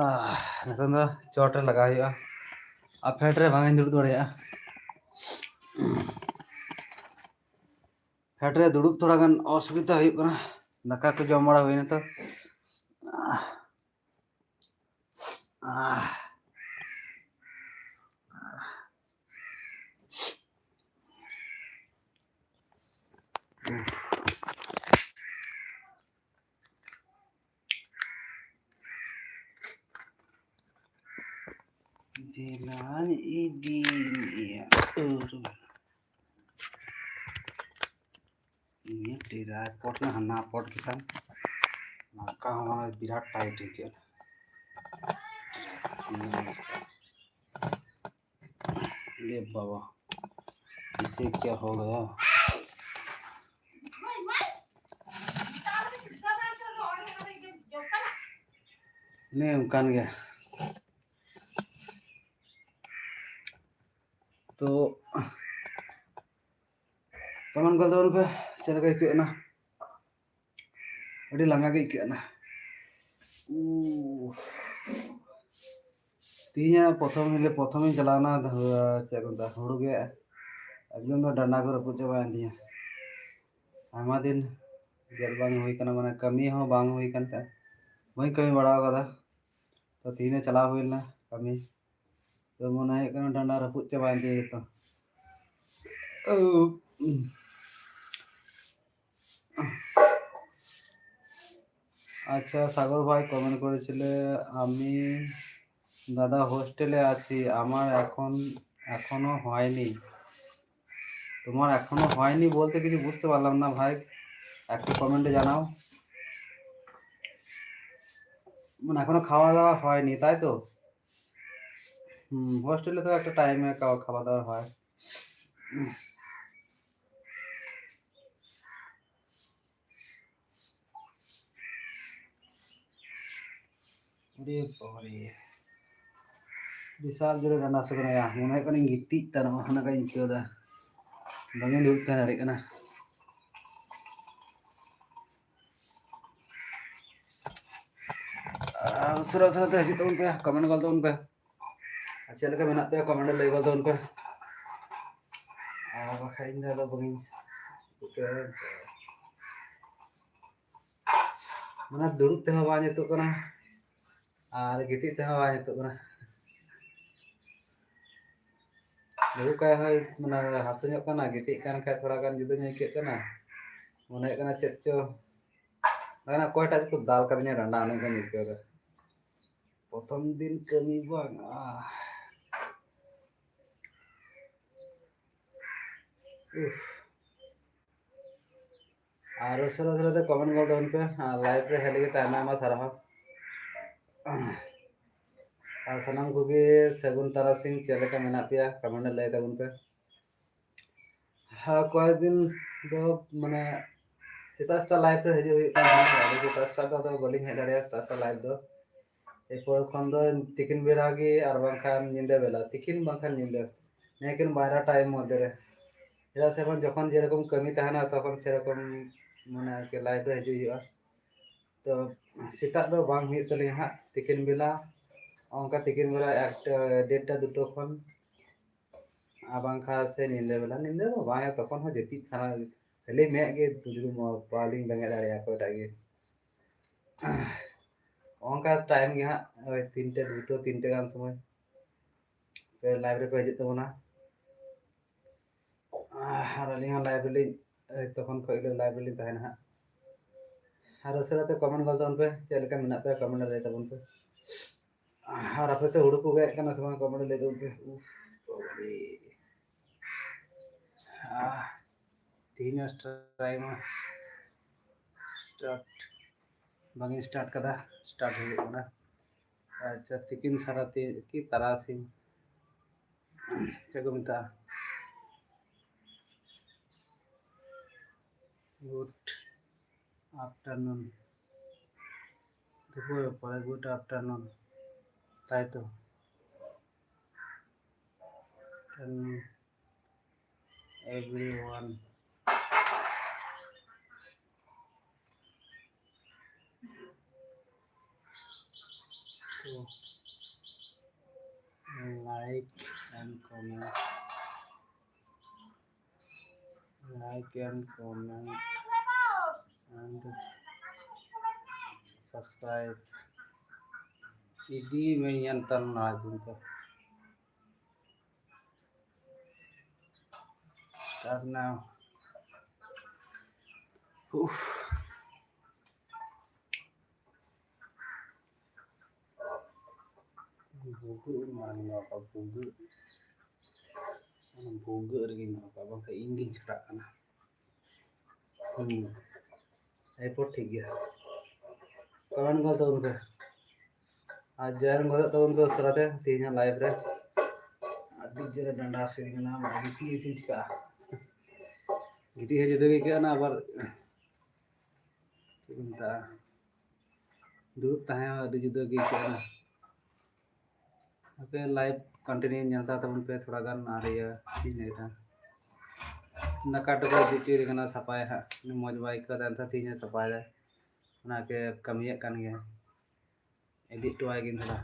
ᱟᱦ, ᱱᱤᱛᱚᱝ ᱫᱚ ᱪᱚᱴ ᱨᱮ ᱞᱟᱜᱟᱣ ᱦᱩᱭᱩᱜᱼᱟ᱾ ᱟᱨ ᱯᱷᱮᱰ ᱨᱮ ᱵᱟᱝ ᱤᱧ ᱫᱩᱲᱩᱵ ᱫᱟᱲᱮᱭᱟᱜᱼᱟ᱾ ᱯᱷᱮᱰ ᱨᱮ ᱫᱩᱲᱩᱵ ᱛᱷᱚᱲᱟ ᱜᱟᱱ ᱚᱥᱩᱵᱤᱫᱷᱟ ᱦᱩᱭᱩᱜ ᱠᱟᱱᱟ᱾ ᱫᱟᱠᱟ ᱠᱚ ᱡᱚᱢ ᱵᱟᱲᱟ ᱦᱩᱭᱱᱟ ᱛᱚ᱾ ᱟᱦ, ᱟᱦ, ᱟᱦ᱾ ᱫᱮᱞᱟᱧ ᱤᱫᱤ ᱢᱮᱭᱟ ᱟᱹᱨᱩ᱾ ᱱᱤᱭᱟᱹ ᱴᱮᱨᱟᱭ ᱯᱚᱴ ᱱᱟ ᱦᱟᱱᱟ ᱯᱚᱴ ᱜᱮ ᱠᱷᱟᱱ ᱱᱚᱝᱠᱟ ᱦᱚᱸ ᱢᱟᱱᱮ ᱵᱤᱨᱟᱴ ᱴᱟᱭᱤᱴ ᱟᱹᱭᱠᱟᱹᱜᱼᱟ᱾ ᱮ ᱵᱟᱵᱟ, ᱤᱥᱮ ᱠᱭᱟ ᱦᱳ ᱜᱟᱭᱟ? ᱚᱱᱮ ᱚᱱᱠᱟᱱ ᱜᱮ᱾ ᱛᱚ, ᱠᱚᱢᱮᱱᱴ ᱜᱚᱫ ᱛᱟᱵᱚᱱ ᱯᱮ, ᱪᱮᱫ ᱞᱮᱠᱟ ᱟᱹᱭᱠᱟᱹᱜ ᱠᱟᱱᱟ? ᱟᱹᱰᱤ ᱞᱟᱸᱜᱟ ᱜᱮ ᱟᱹᱭᱠᱟᱹᱜ ᱠᱟᱱᱟ᱾ ᱩᱦ᱾ ᱛᱮᱦᱮᱧᱟᱜ ᱯᱨᱚᱛᱷᱚᱢ ᱦᱤᱞᱳᱜ, ᱯᱨᱚᱛᱷᱚᱢᱤᱧ ᱪᱟᱞᱟᱣᱱᱟ, ᱫᱷᱟ-, ᱪᱮᱫ ᱠᱚ ᱢᱮᱛᱟᱜᱼᱟ, ᱦᱩᱲᱩ ᱜᱮᱫ᱾ ᱮᱠᱫᱚᱢ ᱰᱟᱸᱰᱟ ᱠᱚ ᱨᱟᱹᱯᱩᱫ ᱪᱟᱵᱟᱭᱮᱱ ᱛᱤᱧᱟᱹ᱾ ᱟᱭᱢᱟ ᱫᱤᱱ ᱜᱮᱫ ᱵᱟᱝ ᱦᱩᱭ ᱠᱟᱱᱟ, ᱢᱟᱱᱮ ᱠᱟᱹᱢᱤ ᱦᱚᱸ ᱵᱟᱝ ᱦᱩᱭ ᱠᱟᱱ ᱛᱟᱦᱮᱸᱫ, ᱵᱟᱹᱧ ᱠᱟᱹᱢᱤ ᱵᱟᱲᱟ ᱟᱠᱟᱫᱟ᱾ ᱛᱚ ᱛᱮᱦᱮᱧ ᱫᱚ ᱪᱟᱞᱟᱣ ᱦᱩᱭ ᱞᱮᱱᱟ ᱠᱟᱹᱢᱤ, ᱛᱚ ᱢᱚᱱᱮ ᱦᱩᱭᱩᱜ ᱠᱟᱱᱟ ᱰᱟᱸᱰᱟ ᱨᱟᱹᱯᱩᱫ ᱪᱟᱵᱟᱭᱮᱱ ᱛᱤᱧᱟᱹ ᱡᱚᱛᱚ᱾ ᱳ᱾ আচ্ছা, সাগর ভাই কমেন্ট করেছিলে, "আমি দাদা হোস্টেলে আছি, আমার এখন, এখনো হয়নি।" তোমার এখনো হয়নি বলতে কিছু বুঝতে পারলাম না ভাই, একটু কমেন্টে জানাও। মানে এখনো খাওয়া দাওয়া হয়নি, তাই তো? হুম, হোস্টেলে তো একটা টাইমে খাওয়া, খাওয়া দাওয়া হয়। ᱟᱹᱰᱤ ᱵᱟᱵᱟᱨᱮ, ᱵᱤᱥᱟᱞ ᱡᱳᱨᱮ ᱰᱟᱸᱰᱟ ᱦᱟᱹᱥᱩ ᱠᱟᱱᱟ ᱭᱟ᱾ ᱢᱚᱱᱮ ᱦᱩᱭᱩᱜ ᱠᱟᱱᱟᱧ ᱜᱤᱛᱤᱡ ᱛᱟᱨ ᱚᱱᱟ ᱠᱟᱧ ᱟᱹᱭᱠᱟᱹᱣ ᱮᱫᱟ᱾ ᱵᱟᱝᱤᱧ ᱫᱩᱲᱩᱵ ᱛᱟᱦᱮᱸ ᱫᱟᱲᱮᱭᱟᱜ ᱠᱟᱱᱟ᱾ ᱟᱨ ᱩᱥᱟᱹᱨᱟ ᱩᱥᱟᱹᱨᱟ ᱛᱮ ᱦᱤᱡᱩᱜ ᱛᱟᱵᱚᱱ ᱯᱮ, ᱠᱚᱢᱮᱱᱴ ᱜᱚᱞ ᱛᱟᱵᱚᱱ ᱯᱮ᱾ ᱟᱨ ᱪᱮᱫ ᱞᱮᱠᱟ ᱢᱮᱱᱟᱜ ᱯᱮᱭᱟ, ᱠᱚᱢᱮᱱᱴ ᱨᱮ ᱞᱟᱹᱭ ᱜᱚᱞ ᱛᱟᱵᱚᱱ ᱯᱮ᱾ ᱟᱨ ᱵᱟᱠᱷᱟᱡ ᱤᱧ ᱫᱚ ᱟᱫᱚ ᱵᱟᱹᱧ, ᱢᱟᱱᱮ ᱫᱩᱲᱩᱵ ᱛᱮᱦᱚᱸ ᱵᱟᱝ ᱡᱩᱛᱩᱜ ᱠᱟᱱᱟ ᱟᱨ ᱜᱤᱛᱤᱡ ᱛᱮᱦᱚᱸ ᱵᱟᱝ ᱡᱩᱛᱩᱜ ᱠᱟᱱᱟ᱾ ᱫᱩᱲᱩᱵ ᱠᱟᱭ ᱦᱚᱸ ᱢᱟᱱᱮ ᱦᱟᱹᱥᱩ ᱧᱚᱜ ᱠᱟᱱᱟ, ᱜᱤᱛᱤᱡ ᱠᱟᱱ ᱠᱷᱟᱡ ᱛᱷᱚᱲᱟ ᱜᱟᱱ ᱡᱩᱫᱟᱹ ᱧᱚᱜ ᱟᱹᱭᱠᱟᱹᱜ ᱠᱟᱱᱟ᱾ ᱢᱚᱱᱮ ᱦᱩᱭᱩᱜ ᱠᱟᱱᱟ ᱪᱮᱫ ᱪᱚ, ᱢᱟᱱᱮ ᱚᱠᱚᱭᱴᱟᱜ ᱪᱚᱠᱚ ᱫᱟᱞ ᱠᱟᱫᱤᱧᱟ ᱰᱟᱸᱰᱟ, ᱚᱱᱮ ᱚᱱᱠᱟᱧ ᱟᱹᱭᱠᱟᱹᱣ ᱮᱫᱟ᱾ ᱯᱨᱚᱛᱷᱚᱢ ᱫᱤᱱ ᱠᱟᱹᱢᱤ ᱵᱟᱝ, ᱟᱦ᱾ ᱩᱯᱷ᱾ ᱟᱨ ᱩᱥᱟᱹᱨᱟ ᱩᱥᱟᱹᱨᱟ ᱛᱮ ᱠᱚᱢᱮᱱᱴ ᱜᱚᱞ ᱛᱟᱵᱚᱱ ᱯᱮ, ᱟᱨ ᱞᱟᱭᱤᱵᱷ ᱨᱮ ᱦᱮᱡ ᱞᱟᱹᱜᱤᱫ ᱛᱮ ᱟᱭᱢᱟ ᱟᱭᱢᱟ ᱥᱟᱨᱦᱟᱣ᱾ ᱟᱨ ᱥᱟᱱᱟᱢ ᱠᱚᱜᱮ ᱥᱟᱹᱜᱩᱱ ᱛᱟᱨᱟᱥᱤᱧ, ᱪᱮᱫ ᱞᱮᱠᱟ ᱢᱮᱱᱟᱜ ᱯᱮᱭᱟ, ᱠᱚᱢᱮᱱᱴ ᱨᱮ ᱞᱟᱹᱭ ᱛᱟᱵᱚᱱ ᱯᱮ᱾ ᱦᱮᱸ, ᱠᱚᱭᱮᱠ ᱫᱤᱱ ᱫᱚ ᱢᱟᱱᱮ ᱥᱮᱛᱟᱜ ᱥᱮᱛᱟᱜ ᱞᱟᱭᱤᱵᱷ ᱨᱮ ᱦᱤᱡᱩᱜ ᱦᱩᱭᱩᱜ ᱠᱟᱱ ᱛᱟᱦᱮᱸᱱᱟ, ᱟᱫᱚ ᱥᱮᱛᱟᱜ ᱥᱮᱛᱟᱜ ᱫᱚ ᱟᱫᱚ ᱵᱟᱹᱞᱤᱧ ᱦᱮᱡ ᱫᱟᱲᱮᱭᱟᱜᱼᱟ ᱥᱮᱛᱟᱜ ᱥᱮᱛᱟᱜ ᱞᱟᱭᱤᱵᱷ ᱫᱚ᱾ ᱮᱨᱯᱚᱨ ᱠᱷᱚᱱ ᱫᱚ ᱛᱤᱠᱤᱱ ᱵᱮᱲᱟ ᱜᱮ ᱟᱨ ᱵᱟᱝᱠᱷᱟᱱ ᱧᱤᱫᱟᱹ ᱵᱮᱞᱟ, ᱛᱤᱠᱤᱱ ᱵᱟᱝᱠᱷᱟᱱ ᱧᱤᱫᱟᱹ, ᱱᱤᱭᱟᱹᱠᱤᱱ ᱵᱟᱨᱭᱟ ᱴᱟᱭᱤᱢ ᱢᱚᱫᱽᱫᱷᱮ ᱨᱮ᱾ ᱪᱮᱫᱟᱜ ᱥᱮ ᱵᱟᱝ, ᱡᱚᱠᱷᱚᱱ ᱡᱮᱨᱚᱠᱚᱢ ᱠᱟᱹᱢᱤ ᱛᱟᱦᱮᱱᱟ, ᱛᱚᱠᱷᱚᱱ ᱥᱮᱨᱚᱠᱚᱢ ᱢᱟᱱᱮ ᱟᱨᱠᱤ ᱞᱟᱭᱤᱵᱷ ᱨᱮ ᱦᱤᱡᱩᱜ ᱦᱩᱭᱩᱜᱼᱟ᱾ ᱛᱚ ᱥᱮᱛᱟᱜ ᱫᱚ ᱵᱟᱝ ᱦᱩᱭᱩᱜ ᱛᱟᱹᱞᱤᱧᱟ ᱦᱟᱸᱜ, ᱛᱤᱠᱤᱱ ᱵᱮᱞᱟ, ᱚᱱᱠᱟ ᱛᱤᱠᱤᱱ ᱵᱮᱞᱟ ᱮᱠᱴᱟ, ᱰᱮᱲᱴᱟ, ᱫᱩᱴᱟ ᱠᱷᱚᱱ, ᱟᱨ ᱵᱟᱝᱠᱷᱟᱱ ᱥᱮ ᱧᱤᱫᱟᱹ ᱵᱮᱞᱟ, ᱧᱤᱫᱟᱹ ᱫᱚ ᱵᱟᱝ, ᱛᱚᱠᱷᱚᱱ ᱦᱚᱸ ᱡᱟᱹᱯᱤᱫ ᱥᱟᱱᱟ, ᱠᱷᱟᱹᱞᱤ ᱢᱮᱫ ᱜᱮ ᱛᱩᱡᱩᱢᱚᱜᱼᱟ, ᱵᱟᱹᱞᱤᱧ ᱵᱮᱸᱜᱮᱫ ᱫᱟᱲᱮᱭᱟᱜᱼᱟ ᱚᱠᱚᱭᱴᱟᱜ ᱜᱮ᱾ ᱚᱱᱠᱟ ᱴᱟᱭᱤᱢ ᱜᱮ ᱦᱟᱸᱜ, ᱳᱭ ᱛᱤᱱᱴᱟ, ᱫᱩᱴᱟ, ᱛᱤᱱᱴᱟ ᱜᱟᱱ ᱥᱚᱢᱚᱭ ᱯᱮ ᱞᱟᱭᱤᱵᱷ ᱨᱮᱯᱮ ᱦᱤᱡᱩᱜ ᱛᱟᱵᱚᱱᱟ᱾ ᱟᱨ ᱟᱹᱞᱤᱧ ᱦᱚᱸ ᱞᱟᱭᱤᱵᱷ ᱨᱮᱞᱤᱧ, ᱛᱚᱠᱷᱚᱱ ᱠᱷᱚᱱ ᱜᱮ ᱞᱟᱭᱤᱵᱷ ᱨᱮᱞᱤᱧ ᱛᱟᱦᱮᱱᱟ ᱦᱟᱸᱜ᱾ ᱟᱨ ᱩᱥᱟᱹᱨᱟ ᱛᱮ comment ᱜᱚᱫ ᱛᱟᱵᱚᱱ ᱯᱮ, ᱪᱮᱫ ᱞᱮᱠᱟ ᱢᱮᱱᱟᱜ ᱯᱮᱭᱟ comment ᱨᱮ ᱞᱟᱹᱭ ᱛᱟᱵᱚᱱ ᱯᱮ᱾ ᱟᱨ ᱟᱯᱮ ᱥᱮᱫ ᱦᱩᱲᱩ ᱠᱚ ᱜᱮᱫ ᱠᱟᱱᱟ ᱥᱮ ᱵᱟᱝ comment ᱨᱮ ᱞᱟᱹᱭ ᱛᱟᱵᱚᱱ ᱯᱮ᱾ ᱩᱯᱷ, ᱵᱟᱵᱟᱨᱮ᱾ ᱟᱦ, ᱛᱮᱦᱮᱧ ᱦᱚᱸ strike ᱢᱟ start ᱵᱟᱝ ᱤᱧ start ᱠᱟᱫᱟ, start ᱦᱩᱭᱩᱜ ᱠᱟᱱᱟ᱾ ᱟᱪᱪᱷᱟ, ᱛᱤᱠᱤᱱ ᱥᱟᱨᱟ ᱛᱤ-, ᱠᱤ ᱛᱟᱨᱟᱥᱤᱧ ᱪᱮᱫ ᱠᱚ ᱢᱮᱛᱟᱜᱼᱟ? Good afternoon. ᱫᱩᱯᱩᱨ ᱯᱚᱨᱮ good afternoon. ᱛᱟᱭ ᱛᱚ? Afternoon, everyone. So, like and comment. Like and comment and subscribe. ᱤᱫᱤ ᱢᱮ ᱧᱮᱞ ᱛᱟᱞ ᱱᱚᱣᱟ ᱪᱤᱱᱛᱟᱹ᱾ Start now. ᱩᱯᱷ᱾ ᱵᱷᱩᱜᱟᱹᱜ ᱤᱧ ᱢᱟᱲᱟᱝ ᱫᱚᱦᱚ ᱠᱟᱜᱼᱟ, ᱵᱷᱩᱜᱟᱹᱜ᱾ ᱚᱱᱟ ᱵᱷᱩᱜᱟᱹᱜ ᱨᱮᱜᱮᱧ ᱫᱚᱦᱚ ᱠᱟᱜᱼᱟ, ᱵᱟᱝᱠᱷᱟᱱ ᱤᱧ ᱜᱤᱧ ᱪᱷᱟᱴᱟᱜ ᱠᱟᱱᱟ᱾ ᱦᱩᱸ᱾ ᱮᱨᱯᱚᱨ ᱴᱷᱤᱠ ᱜᱮᱭᱟ᱾ comment ᱜᱚᱫ ᱛᱟᱵᱚᱱ ᱯᱮ᱾ ᱟᱨ join ᱜᱚᱫᱚᱜ ᱛᱟᱵᱚᱱ ᱯᱮ ᱩᱥᱟᱹᱨᱟ ᱛᱮ ᱛᱮᱦᱮᱧᱟᱜ live ᱨᱮ᱾ ᱟᱹᱰᱤ ᱡᱳᱨᱮ ᱰᱟᱸᱰᱟ ᱦᱟᱹᱥᱩᱭᱮᱫᱤᱧ ᱠᱟᱱᱟ, ᱜᱤᱛᱤᱡ ᱜᱤᱛᱤᱡ ᱪᱤᱠᱟᱹᱜᱼᱟ᱾ ᱜᱤᱛᱤᱡ ᱦᱚᱸ ᱡᱩᱫᱟᱹ ᱜᱮ ᱟᱹᱭᱠᱟᱹᱜ ᱠᱟᱱᱟ, ᱟᱵᱟᱨ ᱪᱮᱫ ᱠᱚ ᱢᱮᱛᱟᱜᱼᱟ, ᱫᱩᱲᱩᱵ ᱛᱟᱦᱮᱸ ᱦᱚᱸ ᱟᱹᱰᱤ ᱡᱩᱫᱟᱹ ᱜᱮ ᱟᱹᱭᱠᱟᱹᱜ ᱠᱟᱱᱟ᱾ ᱟᱯᱮ live continue ᱧᱮᱞ ᱛᱟᱵᱚᱱ ᱯᱮ ᱛᱷᱚᱲᱟ ᱜᱟᱱ᱾ ᱟᱨ ᱤᱭᱟᱹ ᱪᱮᱫ ᱤᱧ ᱞᱟᱹᱭᱫᱟ, ᱫᱟᱠᱟ ᱴᱩᱠᱩ ᱤᱫᱤ ᱦᱚᱪᱚᱭᱮᱫ ᱠᱟᱱᱟ ᱥᱟᱯᱷᱟᱭᱟ ᱦᱟᱸᱜ, ᱢᱚᱡᱽ ᱵᱟᱭ ᱟᱹᱭᱠᱟᱹᱣ ᱫᱟ, ᱮᱱᱛᱮ ᱛᱮᱦᱮᱧ ᱮ ᱥᱟᱯᱷᱟᱭᱟ᱾ ᱚᱱᱟ ᱠᱮ ᱠᱟᱹᱢᱤᱭᱮᱫ ᱠᱟᱱ ᱜᱮᱭᱟ, edit ᱦᱚᱴᱚᱣᱟᱭ ᱜᱤᱧ ᱛᱷᱚᱲᱟ᱾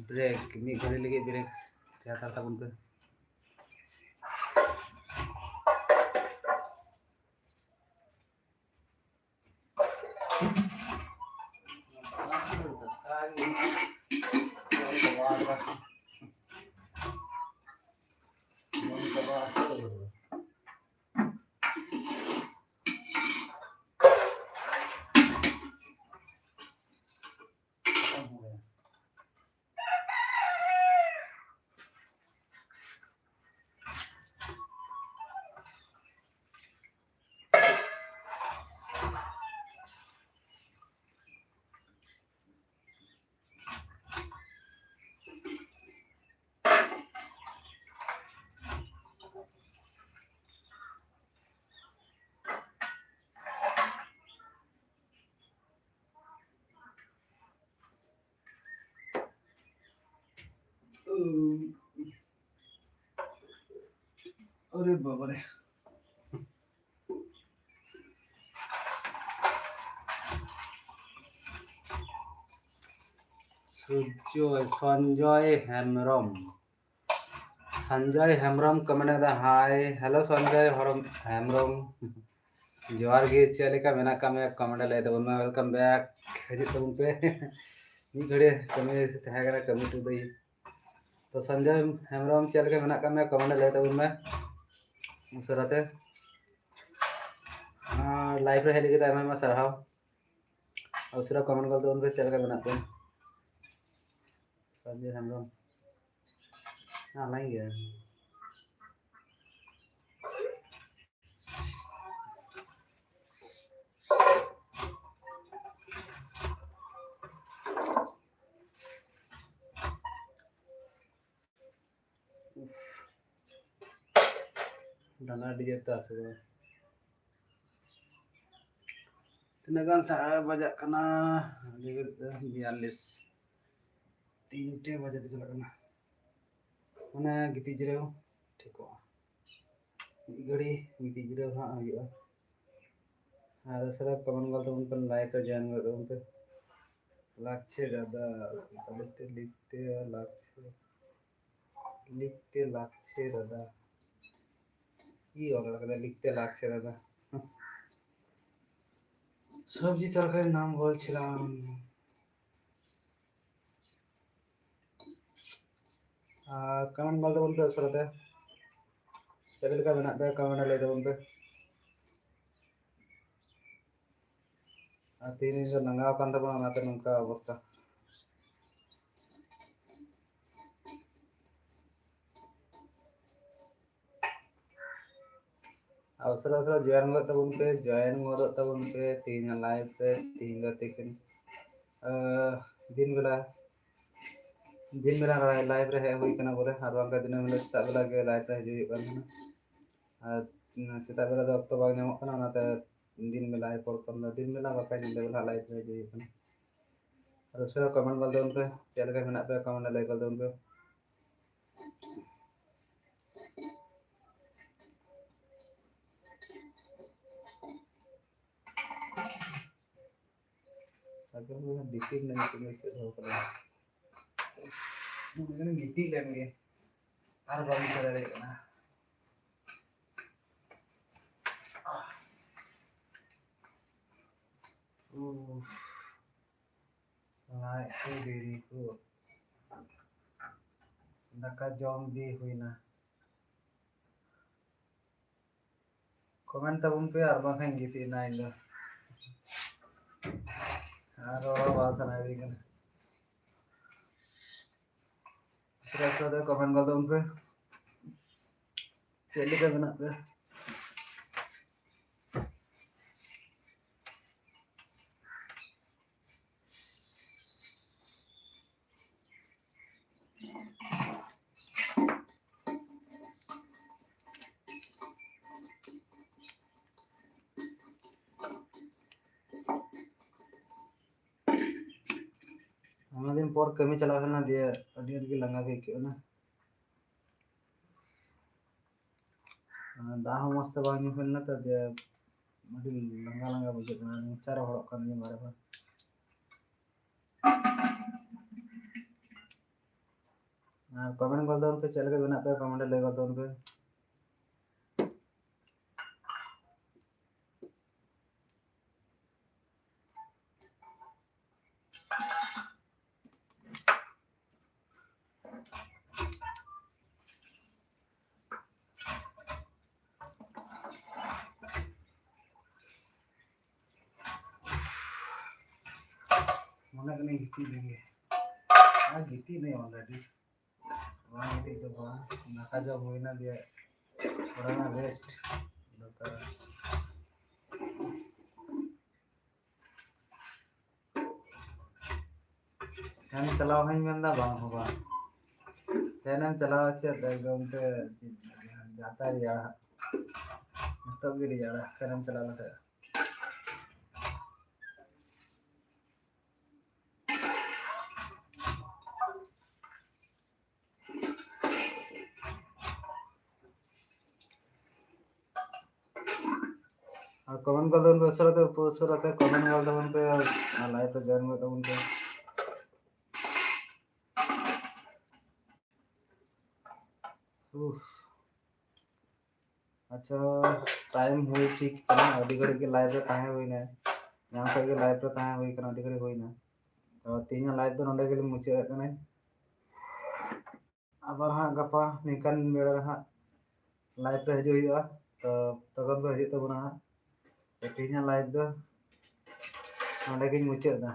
break, ᱢᱤᱫ ᱜᱷᱟᱹᱲᱤ ᱞᱟᱹᱜᱤᱫ break ᱦᱟᱛᱟᱲ ᱛᱟᱵᱚᱱ ᱯᱮ᱾ ᱚᱨᱮ ᱵᱟᱵᱟ ᱨᱮ᱾ ᱥᱩᱡᱚᱭ, ᱥᱚᱧᱡᱚᱭ ᱦᱮᱢᱵᱨᱚᱢ᱾ ᱥᱚᱧᱡᱚᱭ ᱦᱮᱢᱵᱨᱚᱢ comment ᱮᱫᱟ, hi hello ᱥᱚᱧᱡᱚᱭ ᱦᱚᱨᱚᱢ, ᱦᱮᱢᱵᱨᱚᱢ᱾ ᱡᱚᱦᱟᱨ ᱜᱮ, ᱪᱮᱫ ᱞᱮᱠᱟ ᱢᱮᱱᱟᱜ ᱟᱠᱟᱫ ᱢᱮᱭᱟ? Comment ᱨᱮ ᱞᱟᱹᱭ ᱛᱟᱵᱚᱱ ᱢᱮ, welcome back, ᱦᱤᱡᱩᱜ ᱛᱟᱵᱚᱱ ᱯᱮ᱾ ᱢᱤᱫ ᱜᱷᱟᱹᱲᱤ ᱠᱟᱹᱢᱤ ᱛᱟᱦᱮᱸ ᱠᱟᱱᱟ, ᱠᱟᱹᱢᱤ ᱴᱩᱰᱩᱭ᱾ ᱛᱚ ᱥᱚᱧᱡᱚᱭ ᱦᱮᱢᱵᱨᱚᱢ, ᱪᱮᱫ ᱞᱮᱠᱟ ᱢᱮᱱᱟᱜ ᱟᱠᱟᱫ ᱢᱮᱭᱟ? Comment ᱨᱮ ᱞᱟᱹᱭ ᱛᱟᱵᱚᱱ ᱢᱮ ᱩᱥᱟᱹᱨᱟ ᱛᱮ᱾ ᱟᱨ live ᱨᱮ ᱦᱮᱡ ᱞᱟᱹᱜᱤᱫ ᱟᱭᱢᱟ ᱟᱭᱢᱟ ᱥᱟᱨᱦᱟᱣ᱾ ᱩᱥᱟᱹᱨᱟ comment ᱜᱚᱫ ᱛᱟᱵᱚᱱ ᱯᱮ, ᱪᱮᱫ ᱞᱮᱠᱟ ᱢᱮᱱᱟᱜ ᱯᱮᱭᱟ? ᱥᱚᱧᱡᱚᱭ ᱦᱮᱢᱵᱨᱚᱢ᱾ ᱟᱞᱟᱝ ᱜᱮ᱾ ᱩᱯᱷ᱾ ᱰᱟᱸᱰᱟ ᱟᱹᱰᱤ ᱡᱳᱨ ᱛᱮ ᱦᱟᱹᱥᱩ ᱠᱟᱱᱟ᱾ ᱛᱤᱱᱟᱹᱜ ᱜᱟᱱ ᱥᱟᱲᱮ ᱵᱟᱡᱟᱜ ᱠᱟᱱᱟ? ᱟᱹᱰᱤ ᱜᱷᱟᱹᱲᱤᱡ ᱫᱚ ᱵᱤᱭᱟᱞᱞᱤᱥ᱾ ᱛᱤᱱᱴᱮ ᱵᱟᱡᱮ ᱛᱮ ᱪᱟᱞᱟᱜ ᱠᱟᱱᱟ᱾ ᱢᱟᱱᱮ ᱜᱤᱛᱤᱡ ᱡᱤᱨᱟᱹᱣ ᱴᱷᱤᱠᱚᱜᱼᱟ᱾ ᱢᱤᱫ ᱜᱷᱟᱹᱲᱤ ᱜᱤᱛᱤᱡ ᱡᱤᱨᱟᱹᱣ ᱦᱟᱸᱜ ᱦᱩᱭᱩᱜᱼᱟ᱾ ᱟᱨ ᱩᱥᱟᱹᱨᱟ comment ᱜᱚᱫ ᱛᱟᱵᱚᱱ ᱯᱮ, live ᱨᱮ join ᱜᱚᱫ ᱛᱟᱵᱚᱱ ᱯᱮ᱾ ᱞᱟᱜᱪᱷᱮ ᱫᱟᱫᱟ, ᱛᱟᱦᱞᱮ ᱛᱮ ᱞᱤᱠᱷᱛᱮ ᱞᱟᱜᱪᱷᱮ, ᱞᱤᱠᱷᱛᱮ ᱞᱟᱜᱪᱷᱮ ᱫᱟᱫᱟ᱾ ᱤ ᱚᱞ ᱠᱟᱫᱟ, ᱞᱤᱠᱷᱛᱮ ᱞᱟᱜᱪᱷᱮ ᱫᱟᱫᱟ᱾ সবজি তরকারির নাম বলছিলাম। ᱟᱨ comment ᱜᱚᱫ ᱛᱟᱵᱚᱱ ᱯᱮ ᱩᱥᱟᱹᱨᱟ ᱛᱮ᱾ ᱪᱮᱫ ᱞᱮᱠᱟ ᱢᱮᱱᱟᱜ ᱯᱮᱭᱟ? Comment ᱨᱮ ᱞᱟᱹᱭ ᱛᱟᱵᱚᱱ ᱯᱮ᱾ ᱟᱨ ᱛᱮᱦᱮᱧ ᱫᱚ ᱞᱟᱸᱜᱟᱣ ᱟᱠᱟᱱ ᱛᱟᱵᱚᱱᱟ, ᱚᱱᱟᱛᱮ ᱱᱚᱝᱠᱟ ᱚᱵᱚᱥᱛᱟ᱾ ᱟᱨ ᱩᱥᱟᱹᱨᱟ ᱩᱥᱟᱹᱨᱟ join ᱜᱚᱫᱚᱜ ᱛᱟᱵᱚᱱ ᱯᱮ, join ᱜᱚᱫᱚᱜ ᱛᱟᱵᱚᱱ ᱯᱮ ᱛᱮᱦᱮᱧᱟᱜ live ᱨᱮ᱾ ᱛᱮᱦᱮᱧ ᱫᱚ ᱛᱤᱠᱤᱱ, ᱟᱸ, ᱫᱤᱱ ᱵᱮᱲᱟ, ᱫᱤᱱ ᱵᱮᱲᱟ live ᱨᱮ ᱦᱮᱡ ᱦᱩᱭ ᱠᱟᱱᱟ ᱵᱚᱞᱮ, ᱟᱨ ᱵᱟᱝᱠᱷᱟᱱ ᱫᱤᱱᱟᱹᱢ ᱦᱤᱞᱳᱜ ᱥᱮᱛᱟᱜ ᱵᱮᱲᱟ ᱜᱮ live ᱨᱮ ᱦᱤᱡᱩᱜ ᱦᱩᱭᱩᱜ ᱠᱟᱱ ᱛᱟᱦᱮᱱᱟ᱾ ᱟᱨ ᱥᱮᱛᱟᱜ ᱵᱮᱲᱟ ᱫᱚ ᱚᱠᱛᱚ ᱵᱟᱝ ᱧᱟᱢᱚᱜ ᱠᱟᱱᱟ, ᱚᱱᱟᱛᱮ ᱫᱤᱱ ᱵᱮᱞᱟ ᱮᱨᱯᱚᱨ ᱠᱷᱚᱱ ᱫᱚ ᱫᱤᱱ ᱵᱮᱞᱟ ᱵᱟᱠᱷᱟᱱ ᱧᱤᱫᱟᱹ ᱵᱮᱞᱟ live ᱨᱮ ᱦᱤᱡᱩᱜ ᱦᱩᱭᱩᱜ ᱠᱟᱱᱟ᱾ ᱟᱨ ᱩᱥᱟᱹᱨᱟ comment ᱜᱚᱫ ᱛᱟᱵᱚᱱ ᱯᱮ, ᱪᱮᱫ ᱞᱮᱠᱟ ᱢᱮᱱᱟᱜ ᱯᱮᱭᱟ comment ᱨᱮ ᱞᱟᱹᱭ ᱜᱚᱫ ᱛᱟᱵᱚᱱ ᱯᱮ᱾ ᱥᱟᱜᱮᱱ ᱵᱚᱭᱦᱟ ᱰᱤᱯᱤ ᱨᱮᱱᱟᱜ ᱧᱩᱛᱩᱢ ᱫᱚ ᱪᱮᱫ ᱦᱚᱸ ᱠᱟᱱᱟ? ᱩᱱᱤ ᱫᱚ ᱜᱤᱛᱤᱡ ᱞᱮᱱ ᱜᱮ, ᱟᱨ ᱵᱟᱝ ᱩᱭᱦᱟᱹᱨ ᱫᱟᱲᱮᱭᱟᱜ ᱠᱟᱱᱟ᱾ ᱩᱯᱷ, ᱞᱟᱡ ᱠᱚ ᱰᱮᱨᱤ ᱠᱚ, ᱫᱟᱠᱟ ᱡᱚᱢ ᱵᱤ ᱦᱩᱭᱱᱟ᱾ ᱠᱚᱢᱮᱱᱴ ᱛᱟᱵᱚᱱ ᱯᱮ, ᱟᱨ ᱵᱟᱝᱠᱷᱟᱱ ᱜᱤᱛᱤᱡ ᱮᱱᱟ ᱤᱧ ᱫᱚ᱾ ᱟᱨ ᱨᱚᱲ ᱦᱚᱸ ᱵᱟᱝ ᱥᱟᱱᱟᱭᱮᱫᱤᱧ ᱠᱟᱱᱟ᱾ ᱩᱥᱟᱹᱨᱟ ᱩᱥᱟᱹᱨᱟ ᱛᱮ ᱠᱚᱢᱮᱱᱴ ᱜᱚᱫ ᱛᱟᱵᱚᱱ ᱯᱮ, ᱪᱮᱫ ᱞᱮᱠᱟ ᱢᱮᱱᱟᱜ ᱯᱮᱭᱟ? ᱟᱭᱢᱟ ᱫᱤᱱ ᱯᱚᱨ ᱠᱟᱹᱢᱤ ᱪᱟᱞᱟᱣ ᱦᱩᱭ ᱞᱮᱱᱟ, ᱫᱤᱭᱮ ᱟᱹᱰᱤ ᱟᱸᱴ ᱜᱮ ᱞᱟᱸᱜᱟ ᱜᱮ ᱟᱹᱭᱠᱟᱹᱜ ᱠᱟᱱᱟ᱾ ᱟᱨ ᱫᱟᱜ ᱦᱚᱸ ᱢᱚᱡᱽ ᱛᱮ ᱵᱟᱝ ᱧᱩ ᱦᱩᱭ ᱞᱮᱱᱟ ᱛᱚ, ᱫᱤᱭᱮ ᱟᱹᱰᱤ ᱞᱟᱸᱜᱟ ᱞᱟᱸᱜᱟ ᱵᱩᱡᱷᱟᱹᱜ ᱠᱟᱱᱟ, ᱢᱚᱪᱟ ᱨᱚᱦᱚᱲᱚᱜ ᱠᱟᱱ ᱜᱮᱭᱟ ᱵᱟᱨ ᱵᱟᱨ᱾ ᱟᱨ ᱠᱚᱢᱮᱱᱴ ᱜᱚᱫ ᱛᱟᱵᱚᱱ ᱯᱮ, ᱪᱮᱫ ᱞᱮᱠᱟ ᱢᱮᱱᱟᱜ ᱯᱮᱭᱟ, ᱠᱚᱢᱮᱱᱴ ᱨᱮ ᱞᱟᱹᱭ ᱜᱚᱫ ᱛᱟᱵᱚᱱ ᱯᱮ᱾ ᱢᱚᱱᱮ ᱠᱟᱱᱟᱧ ᱜᱤᱛᱤᱡ ᱞᱮᱱ ᱜᱮ᱾ ᱟᱨ ᱜᱤᱛᱤᱡ ᱱᱟᱹᱧ already᱾ ᱵᱟᱝ ᱜᱤᱛᱤᱡ ᱫᱚ ᱵᱟᱝ, ᱫᱟᱠᱟ ᱡᱚᱢ ᱦᱩᱭᱱᱟ, ᱫᱤᱭᱮ ᱛᱷᱚᱲᱟ ᱜᱟᱱ rest ᱫᱚᱨᱠᱟᱨ᱾ ᱯᱷᱮᱱ ᱪᱟᱞᱟᱣ ᱦᱚᱸᱧ ᱢᱮᱱᱫᱟ, ᱵᱟᱝ ᱦᱚᱸ ᱵᱟᱝ᱾ ᱯᱷᱮᱱᱮᱢ ᱪᱟᱞᱟᱣ ᱪᱮᱫ, ᱮᱠᱫᱚᱢ ᱛᱮ ᱪᱮᱫ ᱡᱟᱛᱟ ᱨᱮᱭᱟᱲ᱾ ᱱᱤᱛᱚᱜ ᱜᱮ ᱨᱮᱭᱟᱲᱟ ᱯᱷᱮᱱᱮᱢ ᱪᱟᱞᱟᱣ ᱞᱮᱠᱷᱟᱡ᱾ ᱟᱨ ᱠᱚᱢᱮᱱᱴ ᱜᱚᱫ ᱛᱟᱵᱚᱱ ᱯᱮ ᱩᱥᱟᱹᱨᱟ ᱛᱮ, ᱩᱥᱟᱹᱨᱟ ᱛᱮ ᱠᱚᱢᱮᱱᱴ ᱜᱚᱫ ᱛᱟᱵᱚᱱ ᱯᱮ ᱟᱨ ᱞᱟᱭᱤᱵᱷ ᱨᱮ ᱡᱚᱭᱮᱱ ᱜᱚᱫ ᱛᱟᱵᱚᱱ ᱯᱮ᱾ ᱩᱯᱷ᱾ ᱟᱪᱪᱷᱟ, ᱴᱟᱭᱤᱢ ᱦᱩᱭ ᱴᱷᱤᱠ ᱠᱟᱱᱟ, ᱟᱹᱰᱤ ᱜᱷᱟᱹᱲᱤᱡ ᱜᱮ ᱞᱟᱭᱤᱵᱷ ᱨᱮ ᱛᱟᱦᱮᱸ ᱦᱩᱭᱱᱟ, ᱧᱟᱢ ᱠᱷᱟᱡ ᱜᱮ ᱞᱟᱭᱤᱵᱷ ᱨᱮ ᱛᱟᱦᱮᱸ ᱦᱩᱭ ᱠᱟᱱᱟ, ᱟᱹᱰᱤ ᱜᱷᱟᱹᱲᱤᱡ ᱦᱩᱭᱱᱟ᱾ ᱛᱚ ᱛᱮᱦᱮᱧᱟᱜ ᱞᱟᱭᱤᱵᱷ ᱫᱚ ᱱᱚᱰᱮ ᱜᱮᱞᱤᱧ ᱢᱩᱪᱟᱹᱫ ᱠᱟᱱᱟ᱾ ᱟᱵᱟᱨ ᱦᱟᱸᱜ ᱜᱟᱯᱟ ᱱᱤᱝᱠᱟᱱ ᱵᱮᱲᱟ ᱨᱮ ᱦᱟᱸᱜ ᱞᱟᱭᱤᱵᱷ ᱨᱮ ᱦᱤᱡᱩᱜ ᱦᱩᱭᱩᱜᱼᱟ᱾ ᱛᱚ ᱛᱚᱠᱷᱚᱱ ᱠᱚ ᱦᱤᱡᱩᱜ ᱛᱟᱵᱚᱱᱟ ᱦᱟᱸᱜ᱾ ᱛᱚ ᱛᱮᱦᱮᱧᱟᱜ ᱞᱟᱭᱤᱵᱷ ᱫᱚ ᱱᱚᱰᱮ ᱜᱤᱧ ᱢᱩᱪᱟᱹᱫ ᱮᱫᱟ᱾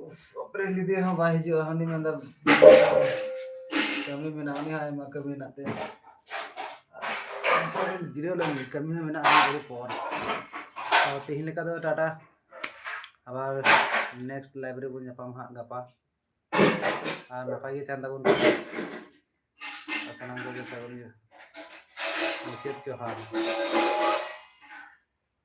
ᱩᱯᱷ, ᱵᱟᱯᱨᱮ, ᱞᱤᱫᱤ ᱦᱚᱸ ᱵᱟᱭ ᱦᱤᱡᱩᱜᱼᱟ᱾ ᱩᱱᱤ ᱢᱮᱱᱫᱟ ᱠᱟᱹᱢᱤ ᱢᱮᱱᱟᱜᱼᱟ, ᱩᱱᱤ ᱦᱚᱸ ᱟᱭᱢᱟ ᱠᱟᱹᱢᱤ ᱢᱮᱱᱟᱜ ᱛᱟᱭᱟ᱾ ᱡᱤᱨᱟᱹᱣ ᱞᱮᱱ ᱜᱮ, ᱠᱟᱹᱢᱤ ᱦᱚᱸ ᱢᱮᱱᱟᱜᱼᱟ ᱟᱹᱰᱤ ᱯᱚᱨ᱾ ᱛᱚ ᱛᱮᱦᱮᱧ ᱞᱮᱠᱟ ᱫᱚ ᱴᱟᱴᱟ, ᱟᱵᱟᱨ ᱱᱮᱠᱥᱴ ᱞᱟᱭᱤᱵᱷ ᱨᱮᱵᱚᱱ ᱧᱟᱯᱟᱢ ᱦᱟᱸᱜ ᱜᱟᱯᱟ᱾ ᱟᱨ ᱱᱟᱯᱟᱭ ᱜᱮ ᱛᱟᱦᱮᱱ ᱛᱟᱵᱚᱱ ᱯᱮ᱾ ᱟᱨ ᱥᱟᱱᱟᱢ ᱠᱚᱜᱮ ᱥᱟᱹᱜᱩᱱ ᱜᱮ ᱢᱩᱪᱟᱹᱫ ᱡᱚᱦᱟᱨ᱾